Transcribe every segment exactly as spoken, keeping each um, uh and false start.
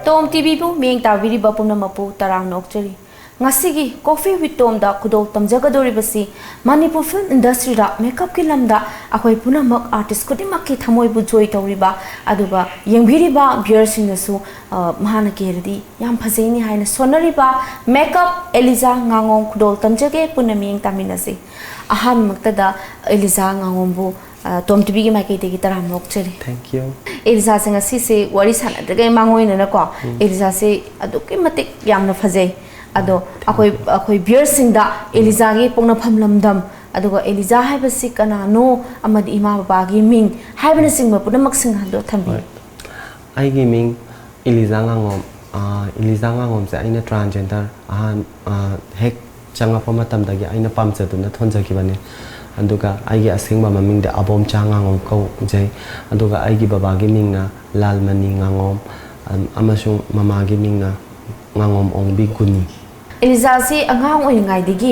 ꯇꯣꯝ ꯇꯤꯚꯤꯕꯨ ꯃꯤꯠꯌꯦꯡ ꯇꯥꯕꯤꯔꯤꯕ ꯄꯨꯝꯅꯃꯛꯄꯨ ꯇꯔꯥꯝꯅ ꯑꯣꯛꯆꯔꯤ꯫ ꯉꯁꯤꯒꯤ Coffee with ꯇꯣꯝꯗ ꯈꯨꯗꯣꯜ ꯇꯝꯖꯒꯗꯧꯔꯤꯕꯁꯤ ꯃꯅꯤꯄꯨꯔ film industryꯗ makeupꯀꯤ ꯂꯝꯗ ꯑꯩꯈꯣꯏ ꯄꯨꯝꯅꯃꯛ artist ꯈꯨꯗꯤꯡꯃꯛꯀꯤ ꯊꯃꯣꯏꯕꯨ joy ꯇꯧꯔꯤꯕ, ꯑꯗꯨꯒ ꯌꯦꯡꯕꯤꯔꯤꯕ viewerꯁꯤꯡꯅꯁꯨ, ꯑ, ꯃꯍꯥꯛꯅ ꯀꯦꯔꯗꯤ ꯌꯥꯝ ꯐꯖꯩꯅꯤ ꯍꯥꯏꯅ ꯁꯣꯟꯅꯔꯤꯕ makeup ꯑꯦꯂꯤꯖꯥ ꯉꯥꯉꯣꯝ ꯈꯨꯗꯣꯜ ꯇꯝꯖꯒꯦ, ꯄꯨꯟꯅ ꯃꯤꯠꯌꯦꯡ ꯇꯥꯃꯤꯟꯅꯁꯤ꯫ ꯑꯍꯥꯟꯕꯃꯛꯇꯗ ꯑꯦꯂꯤꯖꯥ ꯉꯥꯉꯣꯝꯕꯨ, ꯑ, ꯇꯣꯝ ꯇꯤꯚꯤꯒꯤ ꯃꯥꯏꯀꯩꯗꯒꯤ ꯇꯔꯥꯝꯅ ꯑꯣꯛꯆꯔꯤ꯫ Thank you. ꯑꯦꯂꯤꯖꯥꯁꯦ ꯉꯁꯤꯁꯦ ꯋꯥꯔꯤ ꯁꯥꯟꯅꯗ꯭ꯔꯤꯉꯩ ꯃꯥꯡꯑꯣꯏꯅꯅꯀꯣ, ꯑꯦꯂꯤꯖꯥꯁꯦ ꯑꯗꯨꯛꯀꯤ ꯃꯇꯤꯛ ꯌꯥꯝꯅ ꯐꯖꯩ꯫ ꯑꯗꯣ ꯑꯩꯈꯣꯏ, ꯑꯩꯈꯣꯏ viewerꯁꯤꯡꯗ ꯑꯦꯂꯤꯖꯥꯒꯤ ꯄꯣꯛꯅꯐꯝ ꯂꯝꯗꯝ, ꯑꯗꯨꯒ ꯑꯦꯂꯤꯖꯥ ꯍꯥꯏꯕꯁꯤ ꯀꯅꯥꯅꯣ, ꯑꯃꯗꯤ ꯏꯃꯥ ꯕꯕꯥꯒꯤ ꯃꯤꯡ ꯍꯥꯏꯕꯅꯆꯤꯡꯕ ꯄꯨꯝꯅꯃꯛꯁꯤꯡ ꯑꯗꯣ ꯊꯝꯕꯤꯌꯨ꯫ ꯍꯣꯏ꯫ ꯑꯩꯒꯤ ꯃꯤꯡ ꯏꯂꯤꯖꯥ ꯉꯥꯉꯣꯝ꯫ ꯑꯥ, ꯏꯂꯤꯖꯥ ꯉꯥꯉꯣꯝꯁꯦ ꯑꯩꯅ transgender ꯑꯍꯥꯟ-, ꯑꯥ, ꯍꯦꯛ ꯆꯪꯉꯛꯄ ꯃꯇꯝꯗꯒꯤ ꯑꯩꯅ ꯄꯥꯝꯖꯗꯨꯅ ꯊꯣꯟꯖꯈꯤꯕꯅꯤ꯫ ꯑꯗꯨꯒ ꯑꯩꯒꯤ ꯑꯁꯦꯡꯕ ꯃꯃꯤꯡꯗꯤ ꯑꯕꯣꯝꯆꯥ ꯉꯥꯉꯣꯝ ꯀꯧꯖꯩ꯫ ꯑꯗꯨꯒ ꯑꯩꯒꯤ ꯕꯕꯥꯒꯤ ꯃꯤꯡꯅ ꯂꯥꯜꯃꯅꯤ ꯉꯥꯉꯣꯝ, ꯑꯝ, ꯑꯃꯁꯨꯡ ꯃꯃꯥꯒꯤ ꯃꯤꯡꯅ ꯉꯥꯉꯣꯝ ꯑꯣꯡꯕꯤ ꯒꯨꯅꯤ꯫ ꯑꯦꯂꯤꯖꯥꯁꯤ ꯑꯉꯥꯡ ꯑꯣꯏꯔꯤꯉꯩꯗꯒꯤ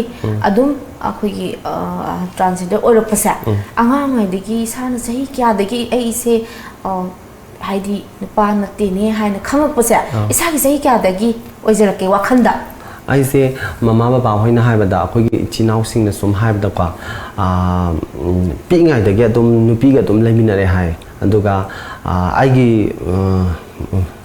ꯑꯗꯨꯝ ꯑꯩꯈꯣꯏꯒꯤ, ꯑ, transgender ꯑꯣꯏꯔꯛꯄꯁꯦ, ꯑꯉꯥꯡ ꯑꯣꯏꯔꯤꯉꯩꯗꯒꯤ ꯏꯁꯥꯅ ꯆꯍꯤ ꯀꯌꯥꯗꯒꯤ ꯑꯩꯁꯦ, ꯑ, ꯍꯥꯏꯗꯤ ꯅꯨꯄꯥ ꯅꯠꯇꯦꯅꯦ ꯍꯥꯏꯅ ꯈꯪꯉꯛꯄꯁꯦ, ꯏꯁꯥꯒꯤ ꯆꯍꯤ ꯀꯌꯥꯗꯒꯤ ꯑꯣꯏꯖꯔꯛꯀꯦ ꯋꯥꯈꯜꯗ? ꯑꯩꯁꯦ ꯃꯃꯥ ꯕꯕꯥ ꯍꯣꯏꯅ ꯍꯥꯏꯕꯗ, ꯑꯩꯈꯣꯏꯒꯤ ꯏꯆꯤꯟ ꯏꯅꯥꯎꯁꯤꯡꯅ ꯁꯨꯝ ꯍꯥꯏꯕꯗꯀꯣ, ꯑꯥ, ꯎꯝ, ꯄꯤꯛꯏꯉꯩꯗꯒꯤ ꯑꯗꯨꯝ ꯅꯨꯄꯤꯒ ꯑꯗꯨꯝ ꯂꯩꯃꯤꯟꯅꯔꯦ ꯍꯥꯏ꯫ ꯑꯗꯨꯒ, ꯑꯥ, ꯑꯩꯒꯤ, ꯑ,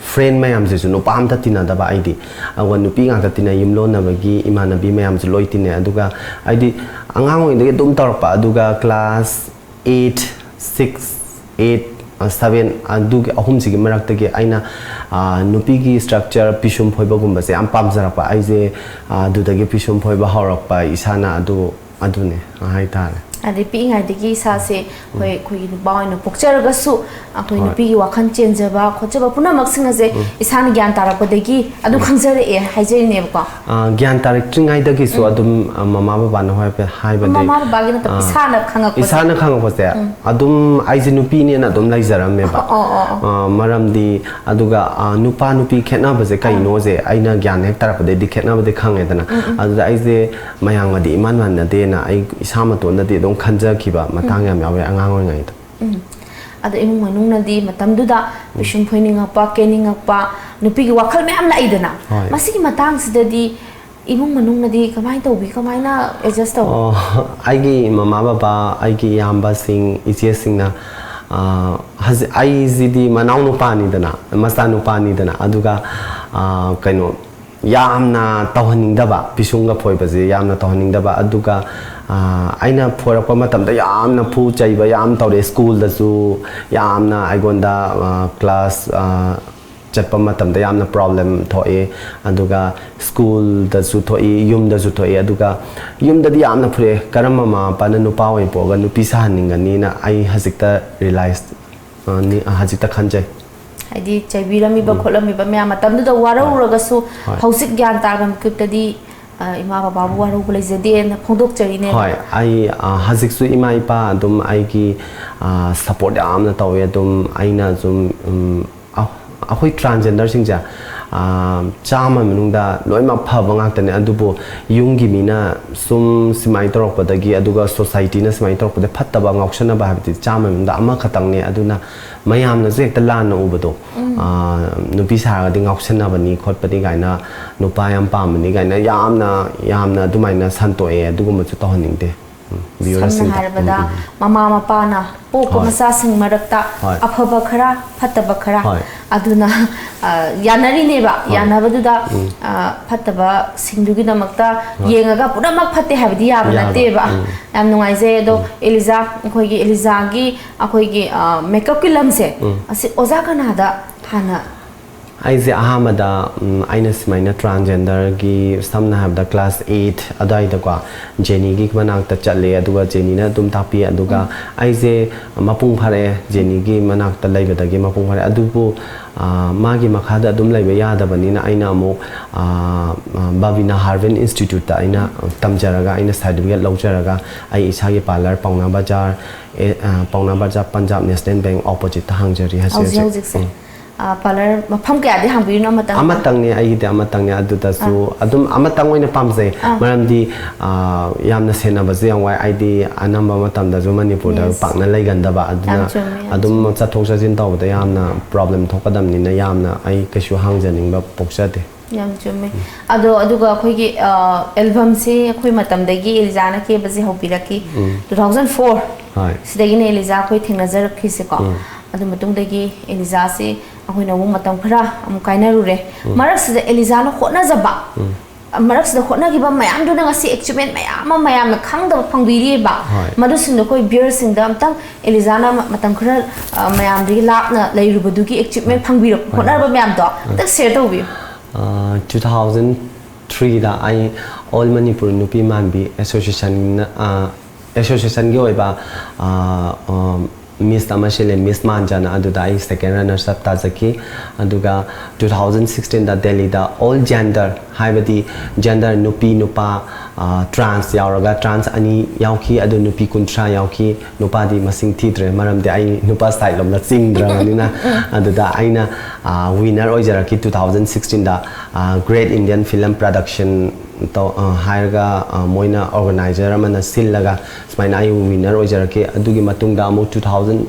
friend ꯃꯌꯥꯝꯁꯤꯁꯨ ꯅꯨꯄꯥ ꯑꯝꯇ ꯇꯤꯟꯅꯗꯕ ꯑꯩꯗꯤ꯫ ꯑꯗꯨꯒ ꯅꯨꯄꯤ ꯉꯥꯛꯇ ꯇꯤꯟꯅꯩ, ꯌꯨꯝꯂꯣꯟꯅꯕꯒꯤ ꯏꯃꯥꯟꯅꯕꯤ ꯃꯌꯥꯝꯁꯨ ꯂꯣꯏ ꯇꯤꯟꯅꯩ꯫ ꯑꯗꯨꯒ ꯑꯩꯗꯤ ꯑꯉꯥꯡ ꯑꯣꯏꯔꯤꯉꯩꯗꯒꯤ ꯑꯗꯨꯝ ꯇꯧꯔꯛꯄ꯫ ꯑꯗꯨꯒ class eight, six, eight, ꯑ, seven, ꯑꯗꯨꯒꯤ ꯑꯍꯨꯝꯁꯤꯒꯤ ꯃꯔꯛꯇꯒꯤ ꯑꯩꯅ, ꯑ, ꯅꯨꯄꯤꯒꯤ structure, ꯄꯤꯁꯨꯝ ꯐꯣꯏꯕꯒꯨꯝꯕꯁꯦ ꯌꯥꯝ ꯄꯥꯝꯖꯔꯛꯄ꯫ ꯑꯩꯁꯦ, ꯑ, ꯑꯗꯨꯗꯒꯤ ꯄꯤꯁꯨꯝ ꯐꯣꯏꯕ ꯍꯧꯔꯛꯄ ꯏꯁꯥꯅ, ꯑꯗꯨ, ꯑꯗꯨꯅꯦ ꯍꯥꯏꯇꯥꯔꯦ꯫ ꯑꯗꯩ ꯄꯤꯛꯏꯉꯩꯗꯒꯤ ꯏꯁꯥꯁꯦ ꯑꯩꯈꯣꯏ, ꯑꯩꯈꯣꯏꯒꯤ ꯅꯨꯄꯥ ꯑꯣꯏꯅ ꯄꯣꯛꯆꯔꯒꯁꯨ ꯑꯩꯈꯣꯏ ꯍꯣꯏ꯫ ꯅꯨꯄꯤꯒꯤ ꯋꯥꯈꯜ ꯆꯦꯟꯖꯕ ꯈꯣꯠꯆꯕ ꯄꯨꯝꯅꯃꯛꯁꯤꯡ ꯑꯁꯦ ꯏꯁꯥꯅ ꯒ꯭ꯌꯥꯟ ꯇꯥꯔꯛꯄꯗꯒꯤ ꯑꯗꯨꯝ ꯈꯪꯖꯔꯛꯑꯦ ꯍꯥꯏꯖꯔꯤꯅꯦꯕꯀꯣ꯫ ꯑ, ꯒ꯭ꯌꯥꯟ ꯇꯥꯔꯛꯇ꯭ꯔꯤꯉꯩꯗꯒꯤꯁꯨ ꯑꯗꯨꯝ, ꯑ, ꯃꯃꯥ ꯕꯕꯥꯅ ꯍꯥꯏꯕ-, ꯍꯥꯏꯕꯗꯤ, ꯃꯃꯥ ꯕꯕꯥꯒꯤ ꯅꯠꯇꯕ, ꯑ, ꯏꯁꯥꯅ ꯈꯪꯉꯛꯄꯁꯦ꯫ ꯏꯁꯥꯅ ꯈꯪꯉꯛꯄꯁꯦ꯫ ꯑꯗꯨꯝ ꯑꯩꯁꯦ ꯅꯨꯄꯤꯅꯦꯅ ꯑꯗꯨꯝ ꯂꯩꯖꯔꯝꯃꯦꯕ꯫ ꯑꯣ, ꯑꯣ, ꯑꯣ꯫ ꯑ, ꯃꯔꯝꯗꯤ, ꯑꯗꯨꯒ, ꯑ, ꯅꯨꯄꯥ ꯅꯨꯄꯤ ꯈꯦꯠꯅꯕꯁꯦ ꯀꯩꯅꯣꯁꯦ ꯑꯩꯅ ꯒ꯭ꯌꯥꯟ ꯍꯦꯛ ꯇꯥꯔꯛꯄꯗꯩꯗꯤ ꯈꯦꯠꯅꯕꯗꯤ ꯈꯪꯉꯦꯗꯅ꯫ ꯑꯗꯨꯗ ꯑꯩꯁꯦ ꯃꯌꯥꯝꯒꯗꯤ ꯏꯃꯥꯟ ꯃꯥꯟꯅꯗꯦꯅ ꯑꯩ ꯏꯁꯥ ꯃꯇꯣꯟꯗꯗꯤ ꯑꯗꯨꯝ ꯈꯟꯖꯈꯤꯕ ꯃꯇꯥꯡ ꯌꯥꯝ ꯌꯥꯎꯋꯦ ꯑꯉꯥꯡ ꯑꯣꯏꯔꯤꯉꯩꯗ꯫ ꯎꯝ꯫ ꯑꯗꯣ ꯏꯃꯨꯡ ꯃꯅꯨꯡꯅꯗꯤ ꯃꯇꯝꯗꯨꯗ ꯄꯤꯁꯨꯝ ꯐꯣꯏꯅꯤꯡꯉꯛꯄ, ꯀꯦꯅꯤꯡꯉꯛꯄ, ꯅꯨꯄꯤꯒꯤ ꯋꯥꯈꯜ ꯃꯌꯥꯝ ꯂꯥꯛꯏꯗꯅ, ꯍꯣꯏ꯫ ꯃꯁꯤꯒꯤ ꯃꯇꯥꯡꯁꯤꯗꯗꯤ ꯏꯃꯨꯡ ꯃꯅꯨꯡꯅꯗꯤ ꯀꯃꯥꯏꯅ ꯇꯧꯕꯤ, ꯀꯃꯥꯏꯅ ꯑꯦꯗꯖꯁ ꯇꯧ? ꯑꯣ, ꯑꯩꯒꯤ ꯃꯃꯥ ꯕꯕꯥ, ꯑꯩꯒꯤ ꯏꯌꯥꯝꯕꯁꯤꯡ, ꯏꯆꯦꯁꯤꯡꯅ, ꯑ, ꯍꯧꯖꯤꯛ ꯑꯩꯁꯤꯗꯤ ꯃꯅꯥꯎ ꯅꯨꯄꯥꯅꯤꯗꯅ, ꯃꯆꯥ ꯅꯨꯄꯥꯅꯤꯗꯅ, ꯑꯗꯨꯒ, ꯑ, ꯀꯩꯅꯣ, ꯌꯥꯝꯅ ꯇꯧꯍꯟꯅꯤꯡꯗꯕ, ꯄꯤꯁꯨꯝꯒ ꯐꯣꯏꯕꯁꯦ ꯌꯥꯝꯅ ꯇꯧꯍꯟꯅꯤꯡꯗꯕ꯫ ꯑꯗꯨꯒ, ꯑ, ꯑꯩꯅ ꯐꯣꯏꯔꯛꯄ ꯃꯇꯝꯗ ꯌꯥꯝꯅ ꯐꯨ ꯆꯩꯕ ꯌꯥꯝ ꯇꯧꯔꯛꯑꯦ꯫ ꯁ꯭ꯀꯨꯜꯗꯁꯨ ꯌꯥꯝꯅ ꯑꯩꯉꯣꯟꯗ, ꯑ, ꯀ꯭ꯂꯥꯁ, ꯑ, ꯆꯠꯄ ꯃꯇꯝꯗ ꯌꯥꯝꯅ ꯄ꯭ꯔꯣꯕ꯭ꯂꯦꯝ ꯊꯣꯛꯑꯦ꯫ ꯑꯗꯨꯒ ꯁ꯭ꯀꯨꯜꯗꯁꯨ ꯊꯣꯛꯏ, ꯌꯨꯝꯗꯁꯨ ꯊꯣꯛꯏ꯫ ꯑꯗꯨꯒ ꯌꯨꯝꯗꯗꯤ ꯌꯥꯝꯅ ꯐꯨꯔꯛꯑꯦ꯫ ꯀꯔꯝꯕ ꯃꯃꯥ ꯃꯄꯥꯅ ꯅꯨꯄꯥ ꯑꯣꯏꯅ ꯄꯣꯛꯑꯒ ꯅꯨꯄꯤ ꯁꯥꯍꯟꯅꯤꯡꯒꯅꯤꯅ ꯑꯩ ꯍꯧꯖꯤꯛꯇ ꯔꯤꯌꯦꯂꯥꯏꯁ, ꯑ, ꯅꯤ-, ꯑ, ꯍꯧꯖꯤꯛꯇ ꯈꯟꯖꯩ꯫ ꯍꯥꯏꯗꯤ ꯆꯩꯕꯤꯔꯝꯃꯤꯕ ꯈꯣꯠꯂꯝꯃꯤꯕ ꯃꯌꯥꯝ ꯃꯇꯝꯗꯨꯗ ꯋꯥꯔꯧꯔꯒꯁꯨ, ꯍꯣꯏ꯫ ꯍꯧꯖꯤꯛ ꯒ꯭ꯌꯥꯟ ꯇꯥꯔꯕ ꯃꯤꯀꯨꯞꯇꯗꯤ, ꯑ, ꯏꯃꯥ ꯕꯕꯥꯕꯨ ꯋꯥꯔꯧꯕ ꯂꯩꯖꯗꯦꯅ ꯐꯣꯡꯗꯣꯛꯆꯔꯤꯅꯦꯕ꯫ ꯍꯣꯏ, ꯑꯩ, ꯑ, ꯍꯧꯖꯤꯛꯁꯨ ꯏꯃꯥ ꯏꯄꯥ ꯑꯗꯨꯝ ꯑꯩꯒꯤ, ꯑ, ꯁꯞꯄꯣꯔꯠ ꯌꯥꯝꯅ ꯇꯧꯋꯦ꯫ ꯑꯗꯨꯝ ꯑꯩꯅ ꯁꯨꯝ, ꯎꯝ, ꯑ-, ꯑꯩꯈꯣꯏ ꯇ꯭ꯔꯥꯟꯖꯦꯟꯗꯔꯁꯤꯡꯁꯦ, ꯑ, ꯆꯥꯝꯃ ꯃꯅꯨꯡꯗ ꯂꯣꯏꯅꯃꯛ ꯐꯕ ꯉꯥꯛꯇꯅꯦ꯫ ꯑꯗꯨꯕꯨ ꯌꯨꯝꯒꯤ ꯃꯤꯅ ꯁꯨꯝ ꯁꯨꯃꯥꯏꯅ ꯇꯧꯔꯛꯄꯗꯒꯤ, ꯑꯗꯨꯒ ꯁꯣꯁꯥꯏꯇꯤꯅ ꯁꯨꯃꯥꯏꯅ ꯇꯧꯔꯛꯄꯗ ꯐꯠꯇꯕ, ꯉꯥꯎꯁꯟꯅꯕ ꯍꯥꯏꯕꯗꯤ ꯆꯥꯝꯃ ꯃꯅꯨꯡꯗ ꯑꯃꯈꯛꯇꯪꯅꯦ꯫ ꯑꯗꯨꯅ ꯃꯌꯥꯝꯅꯁꯨ ꯍꯦꯛꯇ ꯂꯥꯟꯅ ꯎꯕꯗꯣ, ꯑ, ꯅꯨꯄꯤ ꯁꯥꯔꯒꯗꯤ ꯉꯥꯎꯁꯟꯅꯕꯅꯤ ꯈꯣꯠꯄꯅꯤ ꯀꯥꯏꯅ, ꯅꯨꯄꯥ ꯌꯥꯝ ꯄꯥꯝꯕꯅꯤ ꯀꯥꯏꯅ ꯌꯥꯝꯅ, ꯌꯥꯝꯅ ꯑꯗꯨꯃꯥꯏꯅ ꯁꯟꯇꯣꯛꯑꯦ꯫ ꯑꯗꯨꯒꯨꯝꯕꯁꯨ ꯇꯧꯍꯟꯅꯤꯡꯗꯦ꯫ ꯎꯝ, ꯁꯝꯅ viewerꯁꯤꯡꯗ꯫ ꯍꯥꯏꯔꯕꯗ, ꯎꯝ, ꯎꯝ, ꯎꯝ꯫ ꯃꯃꯥ ꯃꯄꯥꯅ ꯄꯣꯛꯄ ꯍꯣꯏ꯫ ꯃꯆꯥꯁꯤꯡ ꯃꯔꯛꯇ ꯍꯣꯏ꯫ ꯑꯐꯕ ꯈꯔ, ꯐꯠꯇꯕ ꯈꯔ, ꯍꯣꯏ꯫ ꯑꯗꯨꯅ, ꯑ, ꯌꯥꯅꯔꯤꯅꯦꯕ꯫ ꯍꯣꯏ꯫ ꯌꯥꯅꯕꯗꯨꯗ, ꯎꯝ꯫ ꯑ, ꯐꯠꯇꯕꯁꯤꯡꯗꯨꯒꯤꯗꯃꯛꯇ ꯍꯣꯏ꯫ ꯌꯦꯡꯉꯒ ꯄꯨꯝꯅꯃꯛ ꯐꯠꯇꯦ ꯍꯥꯏꯕꯗꯤ ꯌꯥꯕ ꯌꯥꯕ꯫ ꯅꯠꯇꯦꯕ꯫ ꯎꯝ꯫ ꯌꯥꯝ ꯅꯨꯡꯉꯥꯏꯖꯩ꯫ ꯑꯗꯣ, ꯎꯝ꯫ ꯑꯦꯂꯤꯖꯥ, ꯑꯩꯈꯣꯏꯒꯤ ꯑꯦꯂꯤꯖꯥꯒꯤ, ꯑꯩꯈꯣꯏꯒꯤ, ꯑ, ꯃꯦꯀꯞꯀꯤ ꯂꯝꯁꯦ, ꯎꯝ꯫ ꯑꯁꯤ ꯑꯣꯖꯥ ꯀꯅꯥꯗ ꯍꯥꯟꯅ? ꯑꯩꯁꯦ ꯑꯍꯥꯟꯕꯗ, ꯎꯝ, ꯑꯩꯅ ꯁꯨꯃꯥꯏꯅ ꯇ꯭ꯔꯥꯟꯖꯦꯟꯗꯔꯒꯤ, ꯁꯝꯅ ꯍꯥꯏꯔꯕꯗ ꯀ꯭ꯂꯥꯁ ꯑꯩꯠ ꯑꯗꯨꯋꯥꯏꯗꯀꯣ, ꯖꯦꯅꯤꯒꯤ ꯃꯅꯥꯛꯇ ꯆꯠꯂꯦ꯫ ꯑꯗꯨꯒ ꯖꯦꯅꯤꯅ ꯑꯗꯨꯝ ꯇꯥꯛꯄꯤ꯫ ꯑꯗꯨꯒ ꯑꯩꯁꯦ ꯃꯄꯨꯡ ꯐꯥꯔꯛꯑꯦ, ꯖꯦꯅꯤꯒꯤ ꯃꯅꯥꯛꯇ ꯂꯩꯕꯗꯒꯤ ꯃꯄꯨꯡ ꯐꯥꯔꯛꯑꯦ꯫ ꯑꯗꯨꯕꯨ, ꯑ, ꯃꯥꯒꯤ ꯃꯈꯥꯗ ꯑꯗꯨꯝ ꯂꯩꯕ ꯌꯥꯗꯕꯅꯤꯅ ꯑꯩꯅ ꯑꯃꯨꯛ, ꯑ, ꯑ, ꯕꯥꯕꯤꯅꯥ ꯍꯥꯔꯚꯤꯟ ꯏꯟꯁꯇꯤꯇ꯭ꯌꯨꯠꯇ ꯑꯩꯅ ꯇꯝꯖꯔꯒ ꯑꯩꯅ ꯁꯥꯔꯇꯤꯐꯤꯀꯦꯠ ꯂꯧꯖꯔꯒ ꯑꯩ ꯏꯁꯥꯒꯤ ꯄꯥꯔꯂꯔ ꯄꯥꯎꯅꯥ ꯕꯖꯥꯔ, ꯑꯦ, ꯑ, ꯄꯥꯎꯅꯥ ꯕꯖꯥꯔ ꯄꯟꯖꯥꯕ ꯅꯦꯁꯅꯦꯜ ꯕꯦꯡ ꯑꯣꯄꯣꯖꯤꯠꯇ ꯍꯥꯡꯖꯔꯤ ꯍꯧꯖꯤꯛ ꯍꯧꯖꯤꯛ ꯍꯧꯖꯤꯛ꯫ ꯍꯧꯖꯤꯛꯁꯦ꯫ ꯎꯝ꯫ ꯄꯥꯔꯂꯔ ꯃꯐꯝ ꯀꯌꯥꯗꯤ ꯍꯥꯡꯕꯤꯔꯤꯅꯣ? ꯑꯃꯇꯪ? ꯑꯃꯇꯪꯅꯦ, ꯑꯩꯒꯤꯗꯤ ꯑꯃꯇꯪꯅꯦ꯫ ꯑꯗꯨꯗꯁꯨ ꯑꯗꯨꯝ ꯑꯃꯇꯪ ꯑꯣꯏꯅ ꯄꯥꯝꯖꯩ꯫ ꯑꯥ꯫ ꯃꯔꯝꯗꯤ, ꯑꯥ, ꯌꯥꯝꯅ ꯁꯦꯟꯅꯕꯁꯨ ꯌꯥꯝ ꯋꯥꯏ꯫ ꯑꯩꯗꯤ ꯑꯅꯝꯕ ꯃꯇꯝꯗꯁꯨ ꯃꯅꯤꯄꯨꯔꯗ Yes. ꯄꯥꯛꯅ ꯂꯩꯒꯟꯗꯕ, ꯑꯗꯨꯅ ꯌꯥꯝ ꯆꯨꯝꯃꯦ, ꯌꯥꯝ ꯑꯗꯨꯝ ꯆꯨꯝꯃꯦ꯫ ꯆꯠꯊꯣꯛ ꯆꯠꯁꯤꯟ ꯇꯧꯕꯗ ꯌꯥꯝꯅ ꯄ꯭ꯔꯣꯕ꯭ꯂꯦꯝ ꯊꯣꯛꯀꯗꯕꯅꯤꯅ ꯌꯥꯝꯅ ꯑꯩ ꯀꯩꯁꯨ ꯍꯥꯡꯖꯅꯤꯡꯕ ꯄꯣꯛꯆꯗꯦ꯫ ꯌꯥꯝ ꯆꯨꯝꯃꯦ꯫ ꯑꯗꯣ, ꯑꯗꯨꯒ ꯑꯩꯈꯣꯏꯒꯤ, ꯑ, ꯑꯦꯜꯕꯝꯁꯦ ꯑꯩꯈꯣꯏ ꯃꯇꯝꯗꯒꯤ ꯑꯦꯂꯤꯖꯥꯅ ꯀꯦꯕꯁꯦ ꯍꯧꯕꯤꯔꯛꯈꯤ꯫ ꯎꯝ꯫ Two thousand four ꯍꯣꯏ꯫ ꯁꯤꯗꯒꯤꯅꯦ ꯑꯦꯂꯤꯖꯥ ꯑꯩꯈꯣꯏ ꯊꯦꯡꯅꯖꯔꯛꯈꯤꯁꯦꯀꯣ꯫ ꯎꯝ꯫ ꯑꯗꯨ ꯃꯇꯨꯡꯗꯒꯤ ꯑꯦꯂꯤꯖꯥꯁꯦ ꯑꯩꯈꯣꯏꯅ ꯑꯃꯨꯛ ꯃꯇꯝ ꯈꯔ ꯑꯃꯨꯛ ꯀꯥꯏꯅꯔꯨꯔꯦ꯫ ꯎꯝ꯫ ꯃꯔꯛꯁꯤꯗ ꯑꯦꯂꯤꯖꯥꯅ ꯍꯣꯠꯅꯖꯕ, ꯎꯝ꯫ ꯃꯔꯛꯁꯤꯗ ꯍꯣꯠꯅꯈꯤꯕ ꯃꯌꯥꯝꯗꯨꯅ ꯉꯁꯤ ꯑꯦꯆꯤꯞꯃꯦꯟ ꯃꯌꯥꯝ ꯑꯃ ꯃꯌꯥꯝꯅ ꯈꯪꯗꯕ ꯐꯪꯕꯤꯔꯤꯑꯕ꯫ ꯍꯣꯏ꯫ ꯃꯗꯨꯁꯤꯡꯗꯣ ꯑꯩꯈꯣꯏ ꯚ꯭ꯌꯨꯋꯔꯁꯤꯡꯗ ꯑꯝꯇꯪ ꯑꯦꯂꯤꯖꯥꯅ ꯃ-, ꯃꯇꯝ ꯈꯔ, ꯑ, ꯃꯌꯥꯝꯗꯒꯤ ꯂꯥꯞꯅ ꯂꯩꯔꯨꯕꯗꯨꯒꯤ ꯑꯦꯆꯤꯞꯃꯦꯟ ꯐꯪꯕꯤꯔꯛꯄ, ꯍꯣꯏ꯫ ꯍꯣꯠꯅꯔꯕ ꯃꯌꯥꯝꯗꯣ ꯑꯝꯇꯪ ꯁꯤꯌꯔ ꯇꯧꯕꯤꯌꯨ꯫ ꯑ, two thousand threeꯗ ꯑꯩ All Manipur ꯅꯨꯄꯤ ꯃꯥꯟꯕꯤ ꯑꯦꯁꯣꯁꯤꯌꯦꯁꯟꯅ, ꯑ, ꯑꯦꯁꯣꯁꯤꯌꯦꯁꯟꯒꯤ ꯑꯣꯏꯕ, ꯑ, ꯑ, ꯃꯤꯁ ꯑꯃ ꯁꯤꯜꯂꯦ, ꯃꯤꯁ ꯃꯥꯟꯖꯅ꯫ ꯑꯗꯨꯗ ꯑꯩ ꯁꯦꯀꯦꯟ ꯔꯟꯅꯔꯁ ꯑꯞ ꯇꯥꯖꯈꯤ꯫ ꯑꯗꯨꯒ two thousand sixteenꯗ ꯗꯦꯜꯂꯤꯗ All Gender, ꯍꯥꯏꯕꯗꯤ ꯖꯦꯟꯗꯔ, ꯅꯨꯄꯤ, ꯅꯨꯄꯥ, ꯑ, ꯇ꯭ꯔꯥꯟꯁ ꯌꯥꯎꯔꯒ, ꯇ꯭ꯔꯥꯟꯁ ꯑꯅꯤ ꯌꯥꯎꯈꯤ, ꯑꯗꯨ ꯅꯨꯄꯤ ꯀꯨꯟꯊ꯭ꯔꯥ ꯌꯥꯎꯈꯤ, ꯅꯨꯄꯥꯗꯤ ꯃꯁꯤꯡ ꯊꯤꯗ꯭ꯔꯦ, ꯃꯔꯝꯗꯤ ꯑꯩ ꯅꯨꯄꯥ ꯁꯥꯏꯠ ꯂꯣꯝꯗ ꯆꯤꯡꯗ꯭ꯔꯕꯅꯤꯅ꯫ ꯑꯗꯨꯗ ꯑꯩꯅ, ꯑ, ꯋꯤꯅꯔ ꯑꯣꯏꯖꯔꯛꯈꯤ two thousand sixteenꯗ, ꯑ, Great Indian Film Production ꯇꯧ-, ꯑ, ꯍꯥꯏꯔꯒ, ꯑ, ꯃꯣꯏꯅ ꯑꯣꯔꯒꯅꯥꯏꯖꯔ ꯑꯃꯅ ꯁꯤꯜꯂꯒ ꯁꯨꯃꯥꯏꯅ ꯑꯩ ꯋꯤꯅꯔ ꯑꯣꯏꯖꯔꯛꯈꯤ꯫ ꯑꯗꯨꯒꯤ ꯃꯇꯨꯡꯗ ꯑꯃꯨꯛ two thousand